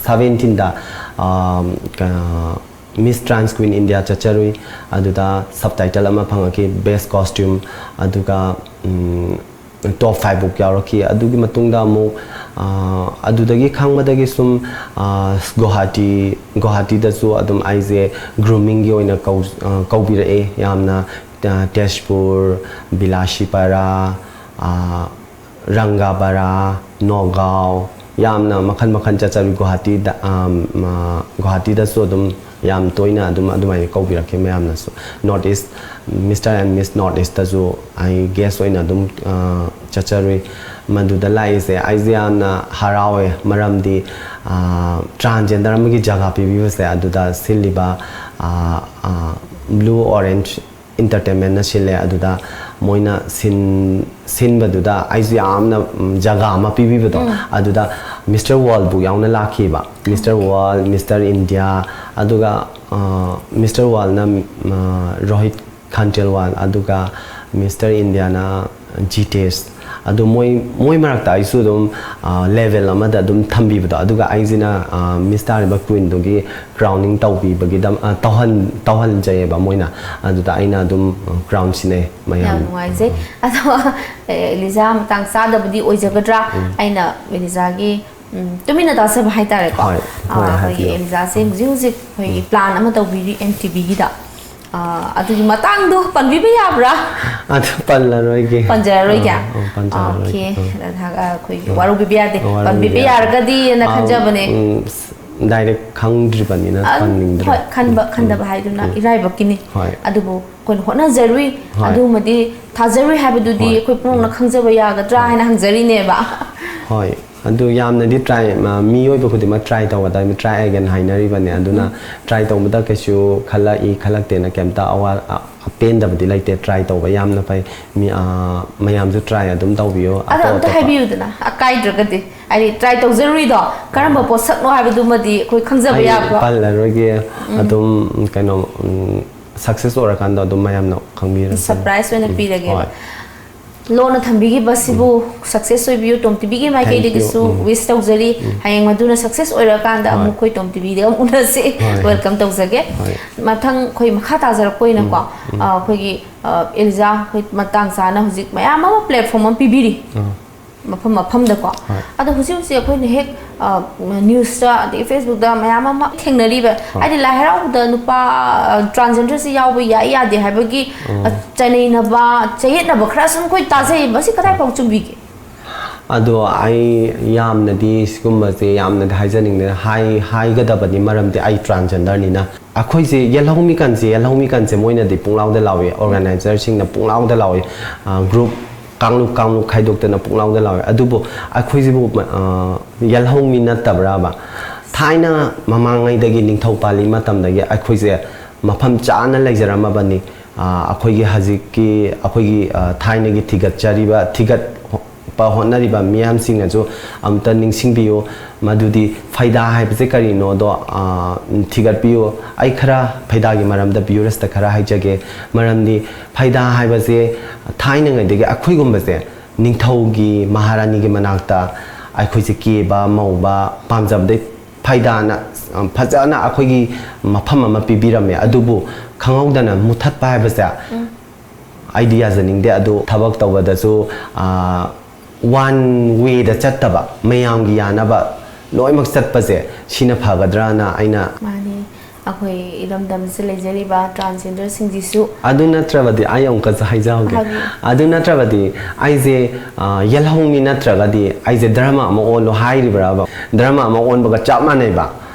seventeenꯗ, ꯑ, ꯀ-, Miss Trans Queen India ꯆꯠꯆꯔꯨꯏ꯫ ꯑꯗꯨꯗ ꯁꯕ ꯇꯥꯏꯇꯜ ꯑꯃ ꯐꯪꯉꯛꯈꯤ, Best Costume꯫ ꯑꯗꯨꯒ, ꯎꯝ, ꯇꯣꯞ ꯐꯥꯏꯚ ꯐꯥꯎ ꯌꯥꯎꯔꯛꯈꯤ꯫ ꯑꯗꯨꯒꯤ ꯃꯇꯨꯡꯗ ꯑꯃꯨꯛ, ꯑ, ꯑꯗꯨꯗꯒꯤ ꯈꯪꯕꯗꯒꯤ ꯁꯨꯝ, ꯑ, ꯒꯨꯋꯥꯍꯥꯇꯤ, ꯒꯨꯋꯥꯍꯥꯇꯤꯗꯁꯨ ꯑꯗꯨꯝ ꯑꯩꯁꯦ ꯒ꯭ꯔꯨꯃꯤꯡꯒꯤ ꯑꯣꯏꯅ ꯀꯧ-, ꯑ, ꯀꯧꯕꯤꯔꯛꯑꯦ ꯌꯥꯝꯅ꯫ ꯑ, ꯇꯦꯖꯄꯨꯔ, ꯕꯤꯂꯥꯁꯤꯄꯥꯔꯥ, ꯑ, ꯔꯪꯒꯥꯕꯔꯥ, ꯅꯣꯒꯥꯎ, ꯌꯥꯝꯅ ꯃꯈꯜ ꯃꯈꯜ ꯆꯠꯆꯔꯨꯏ꯫ ꯒꯨꯋꯥꯍꯥꯇꯤꯗ, ꯑ, ꯃ-, ꯒꯨꯋꯥꯍꯥꯇꯤꯗꯁꯨ ꯑꯗꯨꯝ ꯌꯥꯝ ꯇꯣꯏꯅ ꯑꯗꯨꯝ ꯑꯗꯨꯃꯥꯏꯅ ꯀꯧꯕꯤꯔꯛꯈꯤ ꯃꯌꯥꯝꯅꯁꯨ꯫ North East, Mister and Miss North Eastꯇꯁꯨ ꯑꯩ ꯒꯦꯁ ꯑꯣꯏꯅ ꯑꯗꯨꯝ, ꯑ, ꯆꯠꯆꯔꯨꯏ꯫ ꯃꯗꯨꯗ ꯂꯥꯛꯏꯁꯦ ꯑꯩꯁꯦ ꯌꯥꯝꯅ ꯍꯔꯥꯎꯋꯦ, ꯃꯔꯝꯗꯤ, ꯑ, ꯇ꯭ꯔꯥꯟꯖꯦꯟꯗꯔ ꯑꯃꯒꯤ ꯖꯒꯥ ꯄꯤꯕꯤꯕꯁꯦ ꯑꯗꯨꯗ ꯁꯤꯜꯂꯤꯕ, ꯑ, ꯑ, Blue Orange Entertainmentꯅ ꯁꯤꯜꯂꯦ꯫ ꯑꯗꯨꯗ ꯃꯣꯏꯅ ꯁꯤꯟ-, ꯁꯤꯟꯕꯗꯨꯗ ꯑꯩꯁꯨ ꯌꯥꯝꯅ, ꯎꯝ, ꯖꯒꯥ ꯑꯃ ꯄꯤꯕꯤꯕꯗꯣ, ꯎꯝ꯫ ꯑꯗꯨꯗ Mister Worldꯕꯨ ꯌꯥꯎꯅ ꯂꯥꯛꯈꯤꯕ꯫ Mister World, Mister India, ꯑꯗꯨꯒ Mister Worldꯅ ꯔꯣꯍꯤꯠ ꯈꯥꯟꯇꯦꯜꯋꯥꯜ, ꯑꯗꯨꯒ Mister Indiaꯅ ꯖꯤꯇꯦꯁ꯫ ꯑꯗꯨ ꯃꯣꯏ ꯃꯣꯏ ꯃꯔꯛꯇ ꯑꯩꯁꯨ ꯑꯗꯨꯝ ꯂꯦꯚꯦꯜ ꯑꯃꯗ ꯑꯗꯨꯝ ꯊꯝꯕꯤꯕꯗꯣ, ꯑꯗꯨꯒ ꯑꯩꯁꯤꯅ ꯃꯤꯁ ꯇꯥꯔꯤꯕ ꯀ꯭ꯋꯤꯟꯗꯨꯒꯤ ꯀ꯭ꯔꯥꯎꯅꯤꯡ ꯇꯧꯕꯤꯕꯒꯤꯗꯃꯛ ꯇꯧꯍꯟ ꯇꯧꯍꯟꯖꯩꯑꯕ ꯃꯣꯏꯅ꯫ ꯑꯗꯨꯗ ꯑꯩꯅ ꯑꯗꯨꯝ ꯀ꯭ꯔꯥꯎꯟ ꯁꯤꯟꯅꯩ꯫ ꯌꯥꯝ ꯃꯌꯥꯝ ꯅꯨꯡꯉꯥꯏꯖꯩ꯫ ꯑꯗꯣ ꯑꯦꯂꯤꯖꯥ, ꯃꯇꯥꯡ ꯆꯥꯗꯕꯗꯤ ꯑꯣꯏꯖꯒꯗ꯭ꯔꯥ? ꯑꯩꯅ ꯑꯦꯂꯤꯖꯥꯒꯤ ꯎꯝ, ꯇꯨꯃꯤꯟꯅ ꯇꯥꯖꯕ ꯍꯥꯏꯇꯥꯔꯦꯀꯣ꯫ ꯍꯣꯏ, ꯍꯣꯏ, ꯑꯩꯈꯣꯏꯒꯤ ꯍꯥꯏꯕꯤꯌꯨ꯫ ꯑꯦꯂꯤꯖꯥꯁꯦ ꯍꯧꯖꯤꯛ ꯍꯧꯖꯤꯛ ꯑꯩꯈꯣꯏꯒꯤ ꯄ꯭ꯂꯥꯟ ꯑꯃ ꯇꯧꯕꯤꯔꯤ ꯑꯦꯝ ꯇꯤ ꯚꯤꯒꯤꯗ꯫ ꯑꯗꯨꯒꯤ ꯃꯇꯥꯡꯗꯣ ꯄꯟꯕꯤꯕ ꯌꯥꯕ꯭ꯔꯥ? ꯑꯗꯨ ꯄꯜꯂꯔꯣꯏꯒꯦ꯫ ꯄꯟꯖꯔꯔꯣꯏꯒꯦ? ꯑꯥ, ꯑꯥ, ꯄꯟꯖꯔꯔꯣꯏꯒꯦ꯫ ꯑꯣꯀꯦ꯫ ꯑꯥ꯫ ꯑꯗ ꯍꯥꯏ-, ꯑꯩꯈꯣꯏꯒꯤ ꯑꯥ꯫ ꯋꯥꯔꯧꯕꯤꯕ ꯌꯥꯗꯦ꯫ ꯋꯥꯔꯧꯕꯤꯕ ꯄꯟꯕꯤꯕ ꯌꯥꯗꯦ꯫ ꯌꯥꯔꯒꯗꯤꯅ ꯑꯥ, ꯈꯟꯖꯕꯅꯦ꯫ ꯎꯝ, ꯗꯥꯏꯔꯦꯛ ꯈꯪꯗ꯭ꯔꯤꯕꯅꯤꯅ ꯑ, ꯄꯟꯅꯤꯡꯗ꯭ꯔꯦ꯫ ꯍꯣꯏ, ꯈꯟꯕ ꯎꯝ, ꯈꯟꯗꯕ ꯎꯝ, ꯍꯥꯏꯗꯨꯅ ꯎꯝ꯫ ꯏꯔꯥꯏꯕꯛꯀꯤꯅꯤ꯫ ꯍꯣꯏ꯫ ꯑꯗꯨꯕꯨ ꯑꯩꯈꯣꯏꯅ ꯍꯣꯠꯅꯖꯔꯨꯏ, ꯍꯣꯏ꯫ ꯑꯗꯨꯃꯗꯤ ꯊꯥꯖꯔꯨꯏ ꯍꯥꯏꯕꯗꯨꯗꯤ ꯍꯣꯏ꯫ ꯑꯩꯈꯣꯏ ꯄꯨꯝꯅꯃꯛꯅ ꯎꯝ꯫ ꯈꯪꯖꯕ ꯌꯥꯒꯗ꯭ꯔꯥ ꯍꯣꯏ꯫ ꯍꯥꯏꯅ ꯍꯪꯖꯔꯤꯅꯦꯕ꯫ ꯍꯣꯏ꯫ ꯑꯗꯨ ꯌꯥꯝꯅꯗꯤ ꯇ꯭ꯔꯥꯏ, ꯃꯤꯑꯣꯏꯕ ꯈꯨꯗꯤꯡꯃꯛ ꯇ꯭ꯔꯥꯏ ꯇꯧꯒꯗꯕꯅꯤ, try again ꯍꯥꯏꯅꯔꯤꯕꯅꯤ꯫ ꯑꯗꯨꯅ ꯎꯝ꯫ ꯇ꯭ꯔꯥꯏ ꯇꯧꯕꯗ ꯀꯩꯁꯨ ꯈꯜꯂꯛꯏ ꯈꯜꯂꯛꯇꯦꯅ ꯀꯩꯝꯇ ꯑꯋꯥ-, ꯑ-, ꯑꯄꯦꯟꯗꯕꯗꯤ ꯂꯩꯇꯦ꯫ ꯇ꯭ꯔꯥꯏ ꯇꯧꯕ ꯌꯥꯝꯅ ꯐꯩ꯫ ꯃꯤ, ꯑ, ꯃꯌꯥꯝꯁꯨ ꯇ꯭ꯔꯥꯏ ꯑꯗꯨꯝ ꯇꯧꯕꯤꯌꯨ꯫ ꯑꯗꯣ ꯑꯇꯣꯞ ꯑꯝꯇ ꯑꯇꯣꯞꯄ꯫ ꯍꯥꯏꯕꯤꯌꯨꯗꯅ, ꯑꯀꯥꯏꯗ꯭ꯔꯒꯗꯤ, ꯍꯥꯏꯗꯤ ꯇ꯭ꯔꯥꯏ ꯇꯧꯖꯔꯨꯏꯗꯣ ꯀꯔꯝꯕ ꯄꯣꯠꯁꯛꯅꯣ ꯍꯥꯏꯕꯗꯨꯃꯗꯤ ꯑꯩꯈꯣꯏ ꯈꯪꯖꯕ ꯑꯩ ꯌꯥꯕ꯫ ꯄꯜꯂꯔꯣꯏꯒꯦ꯫ ꯎꯝ꯫ ꯑꯗꯨꯝ ꯀꯩꯅꯣ, ꯎꯝ, ꯁꯛꯁꯦꯁ ꯑꯣꯏꯔꯀꯥꯟꯗ ꯑꯗꯨꯝ ꯃꯌꯥꯝꯅ ꯈꯪꯕꯤꯔꯁꯅꯤ꯫ ꯁꯔꯄ꯭ꯔꯥꯏꯁ ꯑꯣꯏꯅ ꯎꯝ, ꯄꯤꯔꯒꯦꯕ꯫ ꯍꯣꯏ꯫ ꯂꯣꯟꯅ ꯊꯝꯕꯤꯈꯤꯕꯁꯤꯕꯨ ꯎꯝ꯫ ꯁꯛꯁꯦꯁ ꯑꯣꯏꯕꯤꯌꯨ, ꯇꯣꯝ ꯇꯤꯚꯤꯒꯤ Thank you. ꯃꯥꯏꯀꯩꯗꯒꯤꯁꯨ ꯎꯝ꯫ ꯋꯤꯁ ꯇꯧꯖꯔꯤ꯫ ꯎꯝ꯫ ꯍꯌꯦꯡ ꯃꯗꯨꯅ ꯁꯛꯁꯦꯁ ꯑꯣꯏꯔꯀꯥꯟꯗ ꯍꯣꯏ꯫ ꯑꯃꯨꯛ ꯑꯩꯈꯣꯏ ꯇꯣꯝ ꯇꯤꯚꯤꯗ ꯑꯃꯨꯛ ꯎꯅꯁꯤ꯫ ꯍꯣꯏ꯫ ꯋꯦꯜꯀꯝ ꯇꯧꯖꯒꯦ꯫ ꯍꯣꯏ꯫ ꯃꯊꯪ ꯑꯩꯈꯣꯏ ꯃꯈꯥ ꯇꯥꯖꯔꯛꯄ ꯑꯣꯏꯅꯀꯣ, ꯎꯝ, ꯎꯝ꯫ ꯑ, ꯑꯩꯈꯣꯏꯒꯤ, ꯑ, ꯑꯦꯂꯤꯖꯥ, ꯑꯩꯈꯣꯏ ꯃꯇꯥꯡ ꯆꯥꯅ ꯍꯧꯖꯤꯛ ꯃꯌꯥꯝ ꯑꯃ ꯄ꯭ꯂꯦꯠꯐꯣꯝ ꯑꯃ ꯄꯤꯕꯤꯔꯤ꯫ ꯑꯥ꯫ ꯃꯐꯝ ꯃꯐꯝꯗꯀꯣ꯫ ꯍꯣꯏ꯫ ꯑꯗꯣ ꯍꯧꯖꯤꯛ ꯍꯧꯖꯤꯛ ꯑꯩꯈꯣꯏꯅ ꯍꯦꯛ, ꯑ, ꯅ꯭ꯌꯨꯁꯇ ꯑꯗꯒꯤ ꯐꯦꯁꯕꯨꯛꯇ ꯃꯌꯥꯝ ꯑꯃ ꯊꯦꯡꯅꯔꯤꯕ, ꯍꯣꯏ꯫ ꯍꯥꯏꯗꯤ ꯂꯥꯏ ꯍꯔꯥꯎꯕꯗ ꯅꯨꯄꯥ, ꯑ, ꯇ꯭ꯔꯥꯟꯁꯖꯦꯟꯗꯔꯁꯤ ꯌꯥꯎꯕ ꯌꯥꯏ ꯌꯥꯗꯦ ꯍꯥꯏꯕꯒꯤ, ꯑ, ꯎꯝ꯫ ꯆꯩꯅꯩꯅꯕ, ꯆꯌꯦꯠꯅꯕ ꯈꯔ ꯁꯨꯝ ꯑꯩꯈꯣꯏ ꯇꯥꯖꯩ꯫ ꯃꯁꯤ ꯀꯗꯥꯏ ꯐꯥꯎ ꯆꯨꯝꯕꯤꯒꯦ? ꯑꯗꯣ ꯑꯩ ꯌꯥꯝꯅꯗꯤ ꯁꯤꯒꯨꯝꯕꯁꯦ ꯌꯥꯝꯅꯗꯤ ꯍꯥꯏꯖꯅꯤꯡꯗꯦ꯫ ꯍꯥꯏ-, ꯍꯥꯏꯒꯗꯕꯗꯤ, ꯃꯔꯝꯗꯤ ꯑꯩ ꯇ꯭ꯔꯥꯟꯁꯖꯦꯟꯗꯔꯅꯤꯅ꯫ ꯑꯩꯈꯣꯏꯁꯦ ꯌꯦꯜꯍꯧꯃꯤ ꯀꯟꯁꯦ, ꯌꯦꯜꯍꯧꯃꯤ ꯀꯟꯁꯦ ꯃꯣꯏꯅꯗꯤ ꯄꯨꯡꯂꯥꯎꯗ ꯂꯥꯎꯏ, ꯑꯣꯔꯒꯅꯥꯏꯖꯔꯁꯤꯡꯅ ꯄꯨꯡꯂꯥꯎꯗ ꯂꯥꯎꯏ, ꯑ, ꯒ꯭ꯔꯨꯞ ꯀꯥꯡꯂꯨꯞ ꯀꯥꯡꯂꯨꯞ ꯈꯥꯏꯗꯣꯛꯇꯅ ꯄꯨꯡꯂꯥꯎꯗ ꯂꯥꯎꯏ꯫ ꯑꯗꯨꯕꯨ ꯑꯩꯈꯣꯏꯁꯤꯕꯨ, ꯑ, ꯌꯦꯜꯍꯧꯃꯤ ꯅꯠꯇꯕ꯭ꯔꯥꯕ? ꯊꯥꯏꯅ ꯃꯃꯥꯡꯉꯩꯗꯒꯤ, ꯅꯤꯡꯊꯧ ꯄꯥꯜꯂꯤ ꯃꯇꯝꯗꯒꯤ ꯑꯩꯈꯣꯏꯁꯦ ꯃꯐꯝ ꯆꯥꯅ ꯂꯩꯖꯔꯝꯃꯕꯅꯤ꯫ ꯑ, ꯑꯩꯈꯣꯏꯒꯤ ꯍꯧꯖꯤꯛꯀꯤ, ꯑꯩꯈꯣꯏꯒꯤ, ꯑ, ꯊꯥꯏꯅꯒꯤ ꯊꯤꯒꯠꯆꯔꯤꯕ, ꯊꯤꯒꯠ-, ꯍꯣꯠꯅꯔꯤꯕ ꯃꯤꯌꯥꯝꯁꯤꯡꯅꯁꯨ ꯑꯝꯇ ꯅꯤꯡꯁꯤꯡꯕꯤꯌꯨ꯫ ꯃꯗꯨꯗꯤ ꯐꯩꯗꯥ ꯍꯥꯏꯕꯁꯦ ꯀꯔꯤꯅꯣꯗꯣ, ꯑ, ꯊꯤꯒꯠꯄꯤꯌꯨ꯫ ꯑꯩ ꯈꯔ ꯐꯩꯗꯥꯒꯤ ꯃꯔꯝꯗ viewers-ꯇ ꯈꯔ ꯍꯥꯏꯖꯒꯦ꯫ ꯃꯔꯝꯗꯤ ꯐꯩꯗꯥ ꯍꯥꯏꯕꯁꯦ ꯊꯥꯏꯅꯉꯩꯗꯒꯤ ꯑꯩꯈꯣꯏꯒꯨꯝꯕꯁꯦ ꯅꯤꯡꯊꯧꯒꯤ, ꯃꯍꯥꯔꯥꯅꯤꯒꯤ ꯃꯅꯥꯛꯇ ꯑꯩꯈꯣꯏꯁꯦ ꯀꯦꯕ ꯃꯧꯕ ꯄꯥꯝꯖꯕꯗꯩ ꯐꯩꯗꯥꯅ, ꯑ, ꯐꯖꯅ ꯑꯩꯈꯣꯏꯒꯤ ꯃꯐꯝ ꯑꯃ ꯄꯤꯕꯤꯔꯝꯃꯦ꯫ ꯑꯗꯨꯕꯨ ꯈꯪꯍꯧꯗꯅ ꯃꯨꯊꯠꯄ ꯍꯥꯏꯕꯁꯦ ꯑꯩꯗꯤ ꯌꯥꯖꯅꯤꯡꯗꯦ꯫ ꯑꯗꯨ ꯊꯕꯛ ꯇꯧꯕꯗꯁꯨ, ꯑ, one way-ꯗ ꯆꯠꯇꯕ, ꯃꯌꯥꯝꯒꯤ ꯌꯥꯅꯕ ꯂꯣꯏꯅꯃꯛ ꯆꯠꯄꯁꯦ ꯁꯤꯅ ꯐꯒꯗ꯭ꯔꯥꯅ ꯑꯩꯅ ꯃꯥꯅꯤ꯫ ꯑꯩꯈꯣꯏ ꯏꯔꯝꯗꯝꯁꯤꯗ ꯂꯩꯖꯔꯤꯕ transgender-ꯁꯤꯡꯁꯤꯁꯨ ꯑꯗꯨ ꯅꯠꯇ꯭ꯔꯕꯗꯤ ꯑꯩ ꯑꯃꯨꯛꯀꯁꯨ ꯍꯥꯏꯖꯍꯧꯒꯦ꯫ ꯍꯥꯏꯕꯤꯌꯨ꯫ ꯑꯗꯨ ꯅꯠꯇ꯭ꯔꯕꯗꯤ ꯑꯩꯁꯦ, ꯑ, ꯌꯦꯜꯍꯧꯃꯤ ꯅꯠꯇ꯭ꯔꯒꯗꯤ ꯑꯩꯁꯦ ꯙꯔꯃ ꯑꯃ ꯑꯣꯜꯂꯣ ꯍꯥꯏꯔꯤꯕ꯭ꯔꯕ? ꯙꯔꯃ ꯑꯃ ꯑꯣꯟꯕꯒ ꯆꯞ ꯃꯥꯟꯅꯩꯕ꯫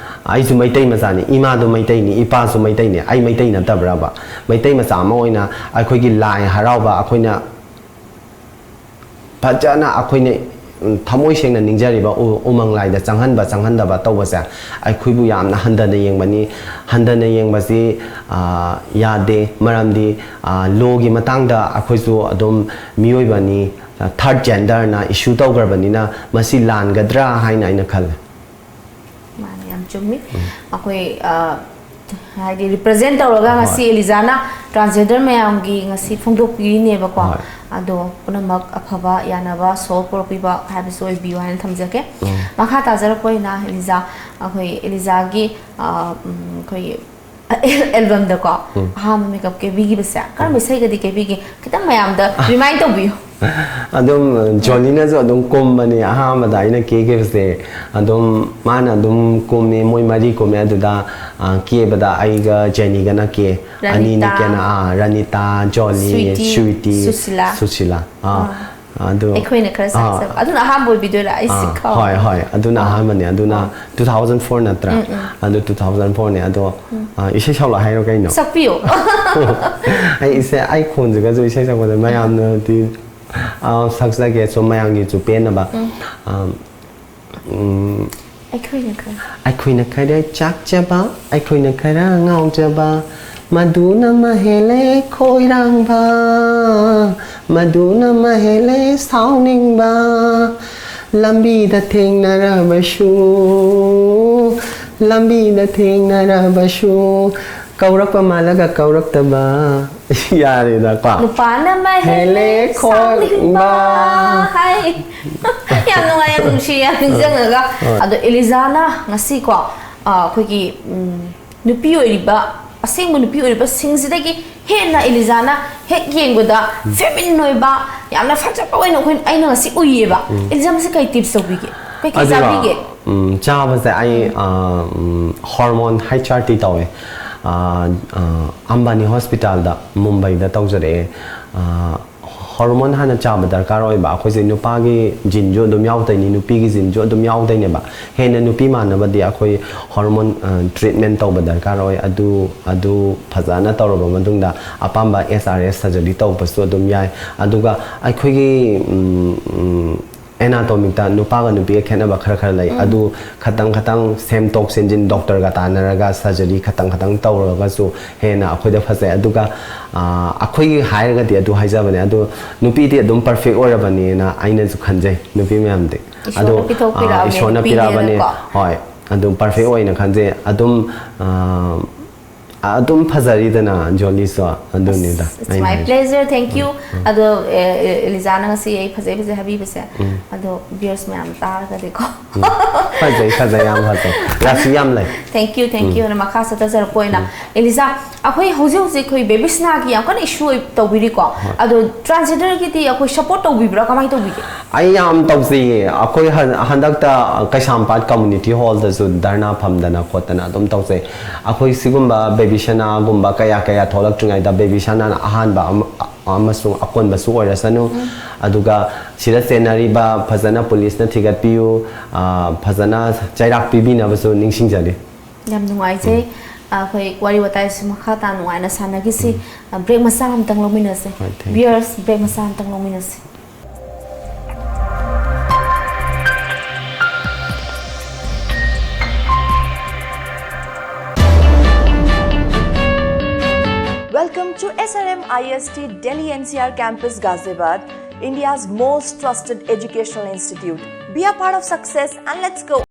ꯑꯩꯁꯨ ꯃꯩꯇꯩ ꯃꯆꯥꯅꯤ, ꯏꯃꯥꯗꯣ ꯃꯩꯇꯩꯅꯤ, ꯏꯄꯥꯁꯨ ꯃꯩꯇꯩꯅꯤ, ꯑꯩ ꯃꯩꯇꯩ ꯅꯠꯇꯕ꯭ꯔꯕ? ꯃꯩꯇꯩ ꯃꯆꯥ ꯑꯃ ꯑꯣꯏꯅ ꯑꯩꯈꯣꯏꯒꯤ ꯂꯥꯏ ꯍꯔꯥꯎꯕ ꯑꯩꯈꯣꯏꯅ ꯐꯖꯅ ꯑꯩꯈꯣꯏꯅ, ꯎꯝ, ꯊꯃꯣꯏ ꯁꯦꯡꯅ ꯅꯤꯡꯖꯔꯤꯕ ꯎ-, ꯎꯃꯪ ꯂꯥꯏꯗ ꯆꯪꯍꯟꯕ ꯆꯪꯍꯟꯗꯕ ꯇꯧꯕꯁꯦ ꯑꯩꯈꯣꯏꯕꯨ ꯌꯥꯝꯅ ꯍꯟꯊꯅ ꯌꯦꯡꯕꯅꯤ꯫ ꯍꯟꯊꯅ ꯌꯦꯡꯕꯁꯤ, ꯑ, ꯌꯥꯗꯦ꯫ ꯃꯔꯝꯗꯤ, ꯑ, law-ꯒꯤ ꯃꯇꯥꯡꯗ ꯑꯩꯈꯣꯏꯁꯨ ꯑꯗꯨꯝ ꯃꯤꯑꯣꯏꯕꯅꯤ, ꯑ, third gender-ꯅ issue ꯇꯧꯈ꯭ꯔꯕꯅꯤꯅ ꯃꯁꯤ ꯂꯥꯟꯒꯗ꯭ꯔꯥ ꯍꯥꯏꯅ ꯑꯩꯅ ꯈꯜꯂꯦ꯫ ꯃꯥꯅꯦ, ꯌꯥꯝ ꯆꯨꯝꯃꯤ꯫ ꯑꯩꯈꯣꯏ, ꯑ, ꯍꯥꯏꯗꯤ represent ꯇꯧꯔꯒ ꯍꯣꯏ꯫ ꯉꯁꯤ ꯑꯦꯂꯤꯖꯥꯅ transgender ꯃꯌꯥꯝꯒꯤ ꯉꯁꯤ ꯐꯣꯡꯗꯣꯛꯄꯤꯔꯤꯅꯦꯕꯀꯣ꯫ ꯍꯣꯏ꯫ ꯑꯗꯣ ꯄꯨꯝꯅꯃꯛ ꯑꯐꯕ ꯌꯥꯅꯕ solve ꯄꯨꯔꯛꯄꯤꯕ ꯍꯥꯏꯕꯁꯨ ꯑꯣꯏꯕꯤꯌꯨ ꯍꯥꯏꯅ ꯊꯝꯖꯒꯦ꯫ ꯎꯝ꯫ ꯃꯈꯥ ꯇꯥꯖꯔꯛꯄ ꯑꯣꯏꯅ ꯑꯦꯂꯤꯖꯥ, ꯑꯩꯈꯣꯏ ꯑꯦꯂꯤꯖꯥꯒꯤ, ꯑ, ꯎꯝ, ꯑꯩꯈꯣꯏꯒꯤ album-ꯗꯀꯣ ꯎꯝ꯫ ꯑꯍꯥꯟꯕ makeup ꯀꯦꯕꯤꯈꯤꯕꯁꯦ ꯀꯔꯝꯕ ꯏꯁꯩꯒꯗꯤ ꯀꯦꯕꯤꯒꯦ? ꯈꯤꯇꯪ ꯃꯌꯥꯝꯗ remind ꯇꯧꯕꯤꯌꯨ꯫ ꯑꯗꯨꯝ, ꯑ, ꯖꯣꯅꯤꯅꯁꯨ ꯑꯗꯨꯝ ꯀꯨꯝꯕꯅꯤ ꯑꯍꯥꯟꯕꯗ ꯑꯩꯅ ꯀꯦꯈꯤꯕꯁꯦ꯫ ꯑꯗꯨꯝ ꯃꯥꯅ ꯑꯗꯨꯝ ꯀꯨꯝꯃꯤ, ꯃꯣꯏ ꯃꯔꯤ ꯀꯨꯝꯃꯦ꯫ ꯑꯗꯨꯗ, ꯑ, ꯀꯦꯕꯗ ꯑꯩꯒ ꯖꯦꯅꯤꯒꯅ ꯀꯦ꯫ ꯔꯅꯤꯇꯥ꯫ ꯑꯅꯤꯅ ꯀꯦꯅ, ꯑ, ꯔꯅꯤꯇꯥ, ꯖꯣꯅꯤ, ꯁ꯭ꯋꯤꯇꯤ, ꯁ꯭ꯋꯤꯇꯤ, ꯁꯨꯁꯤꯂꯥ꯫ ꯁꯨꯁꯤꯂꯥ꯫ ꯑ, ꯑ꯫ ꯑꯗꯨ, ꯑꯩꯈꯣꯏꯅ ꯈꯔ ꯑ꯫ ꯁꯥꯖꯕ꯫ ꯑꯗꯨꯅ ꯑꯍꯥꯟꯕ ꯑꯣꯏꯕꯤꯗꯣꯏꯔꯥ? ꯑꯩꯁꯦ ꯑ, ꯀꯥꯎꯔꯦ꯫ ꯍꯣꯏ, ꯍꯣꯏ꯫ ꯑꯗꯨꯅ ꯑ꯫ ꯑꯍꯥꯟꯕꯅꯦ꯫ ꯑꯗꯨꯅ ꯑ꯫ Two thousand four ꯅꯠꯇ꯭ꯔꯥ? ꯎꯝ, ꯎꯝ꯫ ꯑꯗꯨ two thousand four-ꯅꯦ꯫ ꯑꯗꯣ, ꯎꯝ꯫ ꯑ, ꯏꯁꯩ ꯁꯛꯂꯛꯑꯣ ꯍꯥꯏꯔꯣ ꯀꯩꯅꯣ? ꯁꯛꯄꯤꯌꯣ꯫ ꯑꯩ ꯏꯁꯩ, ꯑꯩ ꯈꯣꯟꯁꯤꯒꯁꯨ ꯏꯁꯩ ꯁꯛꯄꯗ ꯃꯌꯥꯝꯅꯗꯤ, ꯑ, ꯁꯛꯆꯒꯦ, ꯁꯨꯝ ꯃꯌꯥꯝꯒꯤꯁꯨ ꯄꯦꯟꯅꯕ꯫ ꯎꯝ꯫ ꯑ, ꯎꯝ꯫ ꯑꯩꯈꯣꯏꯅ ꯈꯔ꯫ ꯑꯩꯈꯣꯏꯅ ꯈꯔ ꯆꯥꯛꯆꯕ, ꯑꯩꯈꯣꯏꯅ ꯈꯔ ꯉꯥꯎꯖꯕ, ꯃꯗꯨꯅ ꯃꯍꯦꯜꯂꯦ ꯈꯣꯏꯔꯥꯡꯕ꯫ ꯃꯗꯨꯅ ꯃꯍꯦꯜꯂꯦ ꯁꯥꯎꯅꯤꯡꯕ, ꯂꯝꯕꯤꯗ ꯊꯦꯡꯅꯔꯕꯁꯨ, ꯂꯝꯕꯤꯗ ꯊꯦꯡꯅꯔꯕꯁꯨ, ꯀꯧꯔꯛꯄ ꯃꯥꯜꯂꯒ ꯀꯧꯔꯛꯇꯕ꯫ ꯌꯥꯔꯦꯗꯀꯣ꯫ ꯅꯨꯄꯥꯅ ꯃꯍꯦꯜꯂꯦ ꯍꯦꯜꯂꯦ ꯁꯥꯎꯅꯤꯡꯕ ꯈꯣꯠꯅꯤꯡꯕ꯫ ꯍꯥꯏ꯫ ꯌꯥꯝ ꯅꯨꯡꯉꯥꯏ, ꯌꯥꯝ ꯅꯨꯡꯁꯤ, ꯌꯥꯝ ꯅꯤꯡꯁꯤꯡꯉꯒ꯫ ꯍꯣꯏ꯫ ꯑꯗꯣ ꯏꯂꯤꯖꯥꯅ ꯉꯁꯤꯀꯣ, ꯑ, ꯑꯩꯈꯣꯏꯒꯤ, ꯎꯝ, ꯅꯨꯄꯤ ꯑꯣꯏꯔꯤꯕ, ꯑꯁꯦꯡꯕ ꯅꯨꯄꯤ ꯑꯣꯏꯔꯤꯕꯁꯤꯡꯁꯤꯗꯒꯤ ꯍꯦꯟꯅ ꯏꯂꯤꯖꯥꯅ ꯍꯦꯛ ꯌꯦꯡꯕꯗ ꯐꯦꯃꯤꯅꯤꯟ ꯑꯣꯏꯕ, ꯌꯥꯝꯅ ꯐꯖꯕ ꯑꯣꯏꯅ ꯑꯩꯈꯣꯏ, ꯑꯩꯅ ꯉꯁꯤ ꯎꯏꯌꯦꯕ꯫ ꯏꯂꯤꯖꯥ ꯃꯁꯤ ꯀꯩ ꯇꯤꯞꯁ ꯇꯧꯕꯤꯒꯦ? ꯀꯩ ꯀꯩ ꯑꯗꯨꯒ, ꯆꯥꯕꯤꯒꯦ? ꯎꯝ, ꯆꯥꯕꯁꯦ ꯑꯩ, ꯑ, ꯎꯝ, ꯍꯣꯔꯃꯣꯟ ꯍꯩꯆ ꯑꯥꯔ ꯇꯤ ꯇꯧꯋꯦ꯫ ꯑ, ꯑ, ꯑꯝꯕꯥꯅꯤ ꯍꯣꯁꯄꯤꯇꯥꯜꯗ, ꯃꯨꯝꯕꯩꯗ ꯇꯧꯖꯔꯛꯑꯦ꯫ ꯑ, ꯍꯣꯔꯃꯣꯟ ꯍꯥꯟꯅ ꯆꯥꯕ ꯗꯔꯀꯥꯔ ꯑꯣꯏꯕ꯫ ꯑꯩꯈꯣꯏꯁꯦ ꯅꯨꯄꯥꯒꯤ ꯖꯤꯟꯁꯨ ꯑꯗꯨꯝ ꯌꯥꯎꯗꯣꯏꯅꯤ, ꯅꯨꯄꯤꯒꯤ ꯖꯤꯟꯁꯨ ꯑꯗꯨꯝ ꯌꯥꯎꯗꯣꯏꯅꯦꯕ꯫ ꯍꯦꯟꯅ ꯅꯨꯄꯤ ꯃꯥꯟꯅꯕꯗꯤ ꯑꯩꯈꯣꯏ ꯍꯣꯔꯃꯣꯟ, ꯑ, ꯇ꯭ꯔꯤꯠꯃꯦꯟ ꯇꯧꯕ ꯗꯔꯀꯥꯔ ꯑꯣꯏ꯫ ꯑꯗꯨ, ꯑꯗꯨ ꯐꯖꯅ ꯇꯧꯔꯕ ꯃꯇꯨꯡꯗ ꯑꯄꯥꯝꯕ ꯑꯦꯁ ꯑꯥꯔ ꯑꯦꯁ ꯁꯔꯖꯔꯤ ꯇꯧꯕꯁꯨ ꯑꯗꯨꯝ ꯌꯥꯏ꯫ ꯑꯗꯨꯒ ꯑꯩꯈꯣꯏꯒꯤ, ꯎꯝ, ꯎꯝ, ꯑꯦꯅꯥꯇꯣꯃꯤꯛꯇ ꯅꯨꯄꯥꯒ ꯅꯨꯄꯤꯒ ꯈꯦꯠꯅꯕ ꯈꯔ ꯈꯔ ꯂꯩ꯫ ꯎꯝ꯫ ꯑꯗꯨ ꯈꯇꯪ ꯈꯇꯪ ꯁꯦꯝꯗꯣꯛ ꯁꯦꯝꯖꯤꯟ ꯗꯣꯛꯇꯔꯒ ꯇꯥꯟꯅꯔꯒ ꯁꯔꯖꯔꯤ ꯈꯇꯪ ꯈꯇꯪ ꯇꯧꯔꯒꯁꯨ ꯍꯦꯟꯅ ꯑꯩꯈꯣꯏꯗ ꯐꯖꯩ꯫ ꯑꯗꯨꯒ, ꯑ, ꯑꯩꯈꯣꯏꯒꯤ ꯍꯥꯏꯔꯒꯗꯤ ꯑꯗꯨ ꯍꯥꯏꯖꯕꯅꯦ꯫ ꯑꯗꯨ ꯅꯨꯄꯤꯗꯤ ꯑꯗꯨꯝ ꯄꯔꯐꯦꯛ ꯑꯣꯏꯔꯕꯅꯦꯅ ꯑꯩꯅꯁꯨ ꯈꯟꯖꯩ, ꯅꯨꯄꯤ ꯃꯌꯥꯝꯗꯤ꯫ ꯏꯁꯣꯔꯅ ꯑꯗꯣ, ꯄꯤꯊꯣꯛꯄꯤꯔꯛꯑꯕꯅꯦ ꯑ, ꯏꯁꯣꯔꯅ ꯄꯤꯔꯛꯑꯕꯅꯦ꯫ ꯅꯨꯄꯤꯅꯦꯅꯀꯣ꯫ ꯍꯣꯏ, ꯑꯗꯨꯝ ꯄꯔꯐꯦꯛ ꯑꯣꯏꯅ ꯈꯟꯖꯩ꯫ ꯑꯗꯨꯝ, ꯑ, ꯑꯗꯨꯝ ꯐꯖꯔꯤꯗꯅ ꯖꯣꯂꯤꯁꯨ, ꯑꯗꯨꯅꯤꯗ꯫ It's ꯑꯩꯅ my ꯍꯥꯏꯁꯦ꯫ Pleasure, thank you꯫ ꯎꯝ꯫ ꯑꯗꯣ, ꯑꯦ, ꯑꯦ, ꯏꯂꯤꯖꯥꯅ ꯉꯁꯤ ꯑꯩ ꯐꯖꯩ ꯐꯖꯩ ꯍꯥꯏꯕꯤꯕꯁꯦ, ꯎꯝ꯫ ꯑꯗꯣ viewers ꯃꯌꯥꯝ ꯇꯥꯔꯒꯗꯤꯀꯣ꯫ ꯎꯝ꯫ ꯐꯖꯩ, ꯐꯖꯩ, ꯌꯥꯝ ꯐꯖꯩ꯫ ꯔꯥꯁꯤ ꯌꯥꯝ ꯂꯩ꯫ Thank you, thank you꯫ ꯎꯝ꯫ ꯑꯗꯣ ꯃꯈꯥ ꯆꯠꯊꯖꯔꯛꯄ ꯑꯣꯏꯅ, ꯎꯝ꯫ ꯏꯂꯤꯖꯥ, ꯑꯩꯈꯣꯏ ꯍꯧꯖꯤꯛ ꯍꯧꯖꯤꯛ ꯑꯩꯈꯣꯏ ꯕꯦꯕꯤꯁꯅꯥꯒꯤ ꯌꯥꯝ ꯀꯟꯅ issue ꯑꯣꯏ-, ꯇꯧꯕꯤꯔꯤꯀꯣ꯫ ꯍꯣꯏ꯫ ꯑꯗꯣ transgenderꯒꯤꯗꯤ ꯑꯩꯈꯣꯏ support ꯇꯧꯕꯤꯕ꯭ꯔꯥ? ꯀꯃꯥꯏꯅ ꯇꯧꯕꯤꯒꯦ? ꯑꯩ ꯌꯥꯝ ꯇꯧꯖꯩꯌꯦ꯫ ꯑꯩꯈꯣꯏ ꯍꯟ-, ꯍꯟꯗꯛꯇ ꯀꯩꯁꯥꯝꯄꯥꯠ community hallꯗꯁꯨ ꯙꯔꯅꯥ ꯐꯝꯗꯅ ꯈꯣꯠꯇꯅ ꯑꯗꯨꯝ ꯇꯧꯖꯩ꯫ ꯑꯩꯈꯣꯏ ꯁꯤꯒꯨꯝꯕ ꯕꯦꯕꯤꯁꯅꯥꯒꯨꯝꯕ ꯀꯌꯥ ꯀꯌꯥ ꯊꯣꯛꯂꯛꯇ꯭ꯔꯤꯉꯩꯗ ꯕꯦꯕꯤꯁꯅꯥꯅ ꯑꯍꯥꯟꯕ ꯑꯃ-, ꯑꯃꯁꯨꯡ ꯑꯀꯣꯟꯕꯁꯨ ꯑꯣꯏꯔꯁꯅꯨ꯫ ꯎꯝ꯫ ꯑꯗꯨꯒ ꯁꯤꯗ ꯆꯦꯟꯅꯔꯤꯕ ꯐꯖꯅ ꯄꯨꯂꯤꯁꯅ ꯊꯤꯒꯠꯄꯤꯌꯨ, ꯑ, ꯐꯖꯅ ꯆꯩꯔꯥꯛ ꯄꯤꯕꯤꯅꯕꯁꯨ ꯅꯤꯡꯁꯤꯡꯖꯔꯤ꯫ ꯌꯥꯝ ꯅꯨꯡꯉꯥꯏꯖꯩ꯫ ꯎꯝ꯫ ꯑꯩꯈꯣꯏ ꯋꯥꯔꯤ ꯋꯥꯇꯥꯏꯁꯨ ꯃꯈꯥ ꯇꯥꯅ ꯅꯨꯡꯉꯥꯏꯅ ꯁꯥꯟꯅꯈꯤꯁꯤ꯫ ꯎꯝ꯫ ꯑ, break ꯃꯆꯥ ꯑꯃꯇꯪ ꯂꯧꯃꯤꯟꯅꯁꯦ꯫ ꯍꯣꯏ, thank you꯫ Viewers, break ꯃꯆꯥ ꯑꯃꯇꯪ ꯂꯧꯃꯤꯟꯅꯁꯦ꯫ Welcome to To S R M I S T Delhi N C R Campus Ghaziabad, India's most trusted educational institute. Be a part of success and let's go!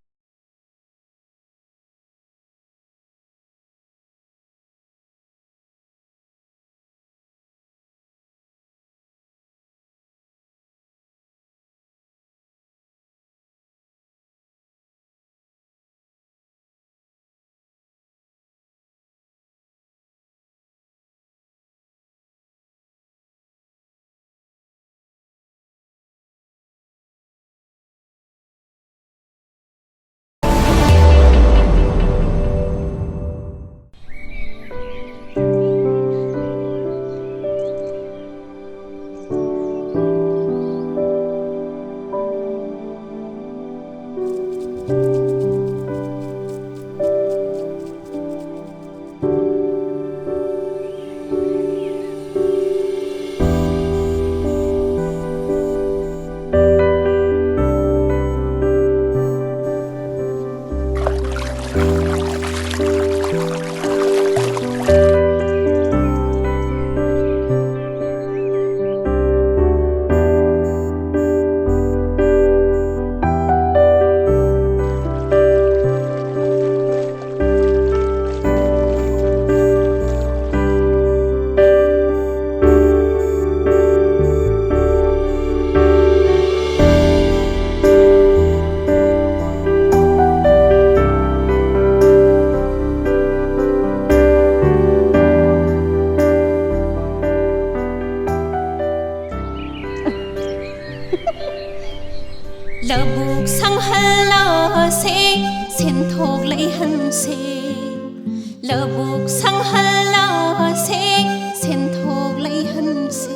ꯂꯧꯕꯨꯛ ꯁꯪꯍꯜꯂꯁꯦ, ꯁꯦꯟꯊꯣꯛ ꯂꯩꯍꯟꯁꯦ꯫ ꯂꯧꯕꯨꯛ ꯁꯪꯍꯜꯂꯁꯦ, ꯁꯦꯟꯊꯣꯛ ꯂꯩꯍꯟꯁꯦ꯫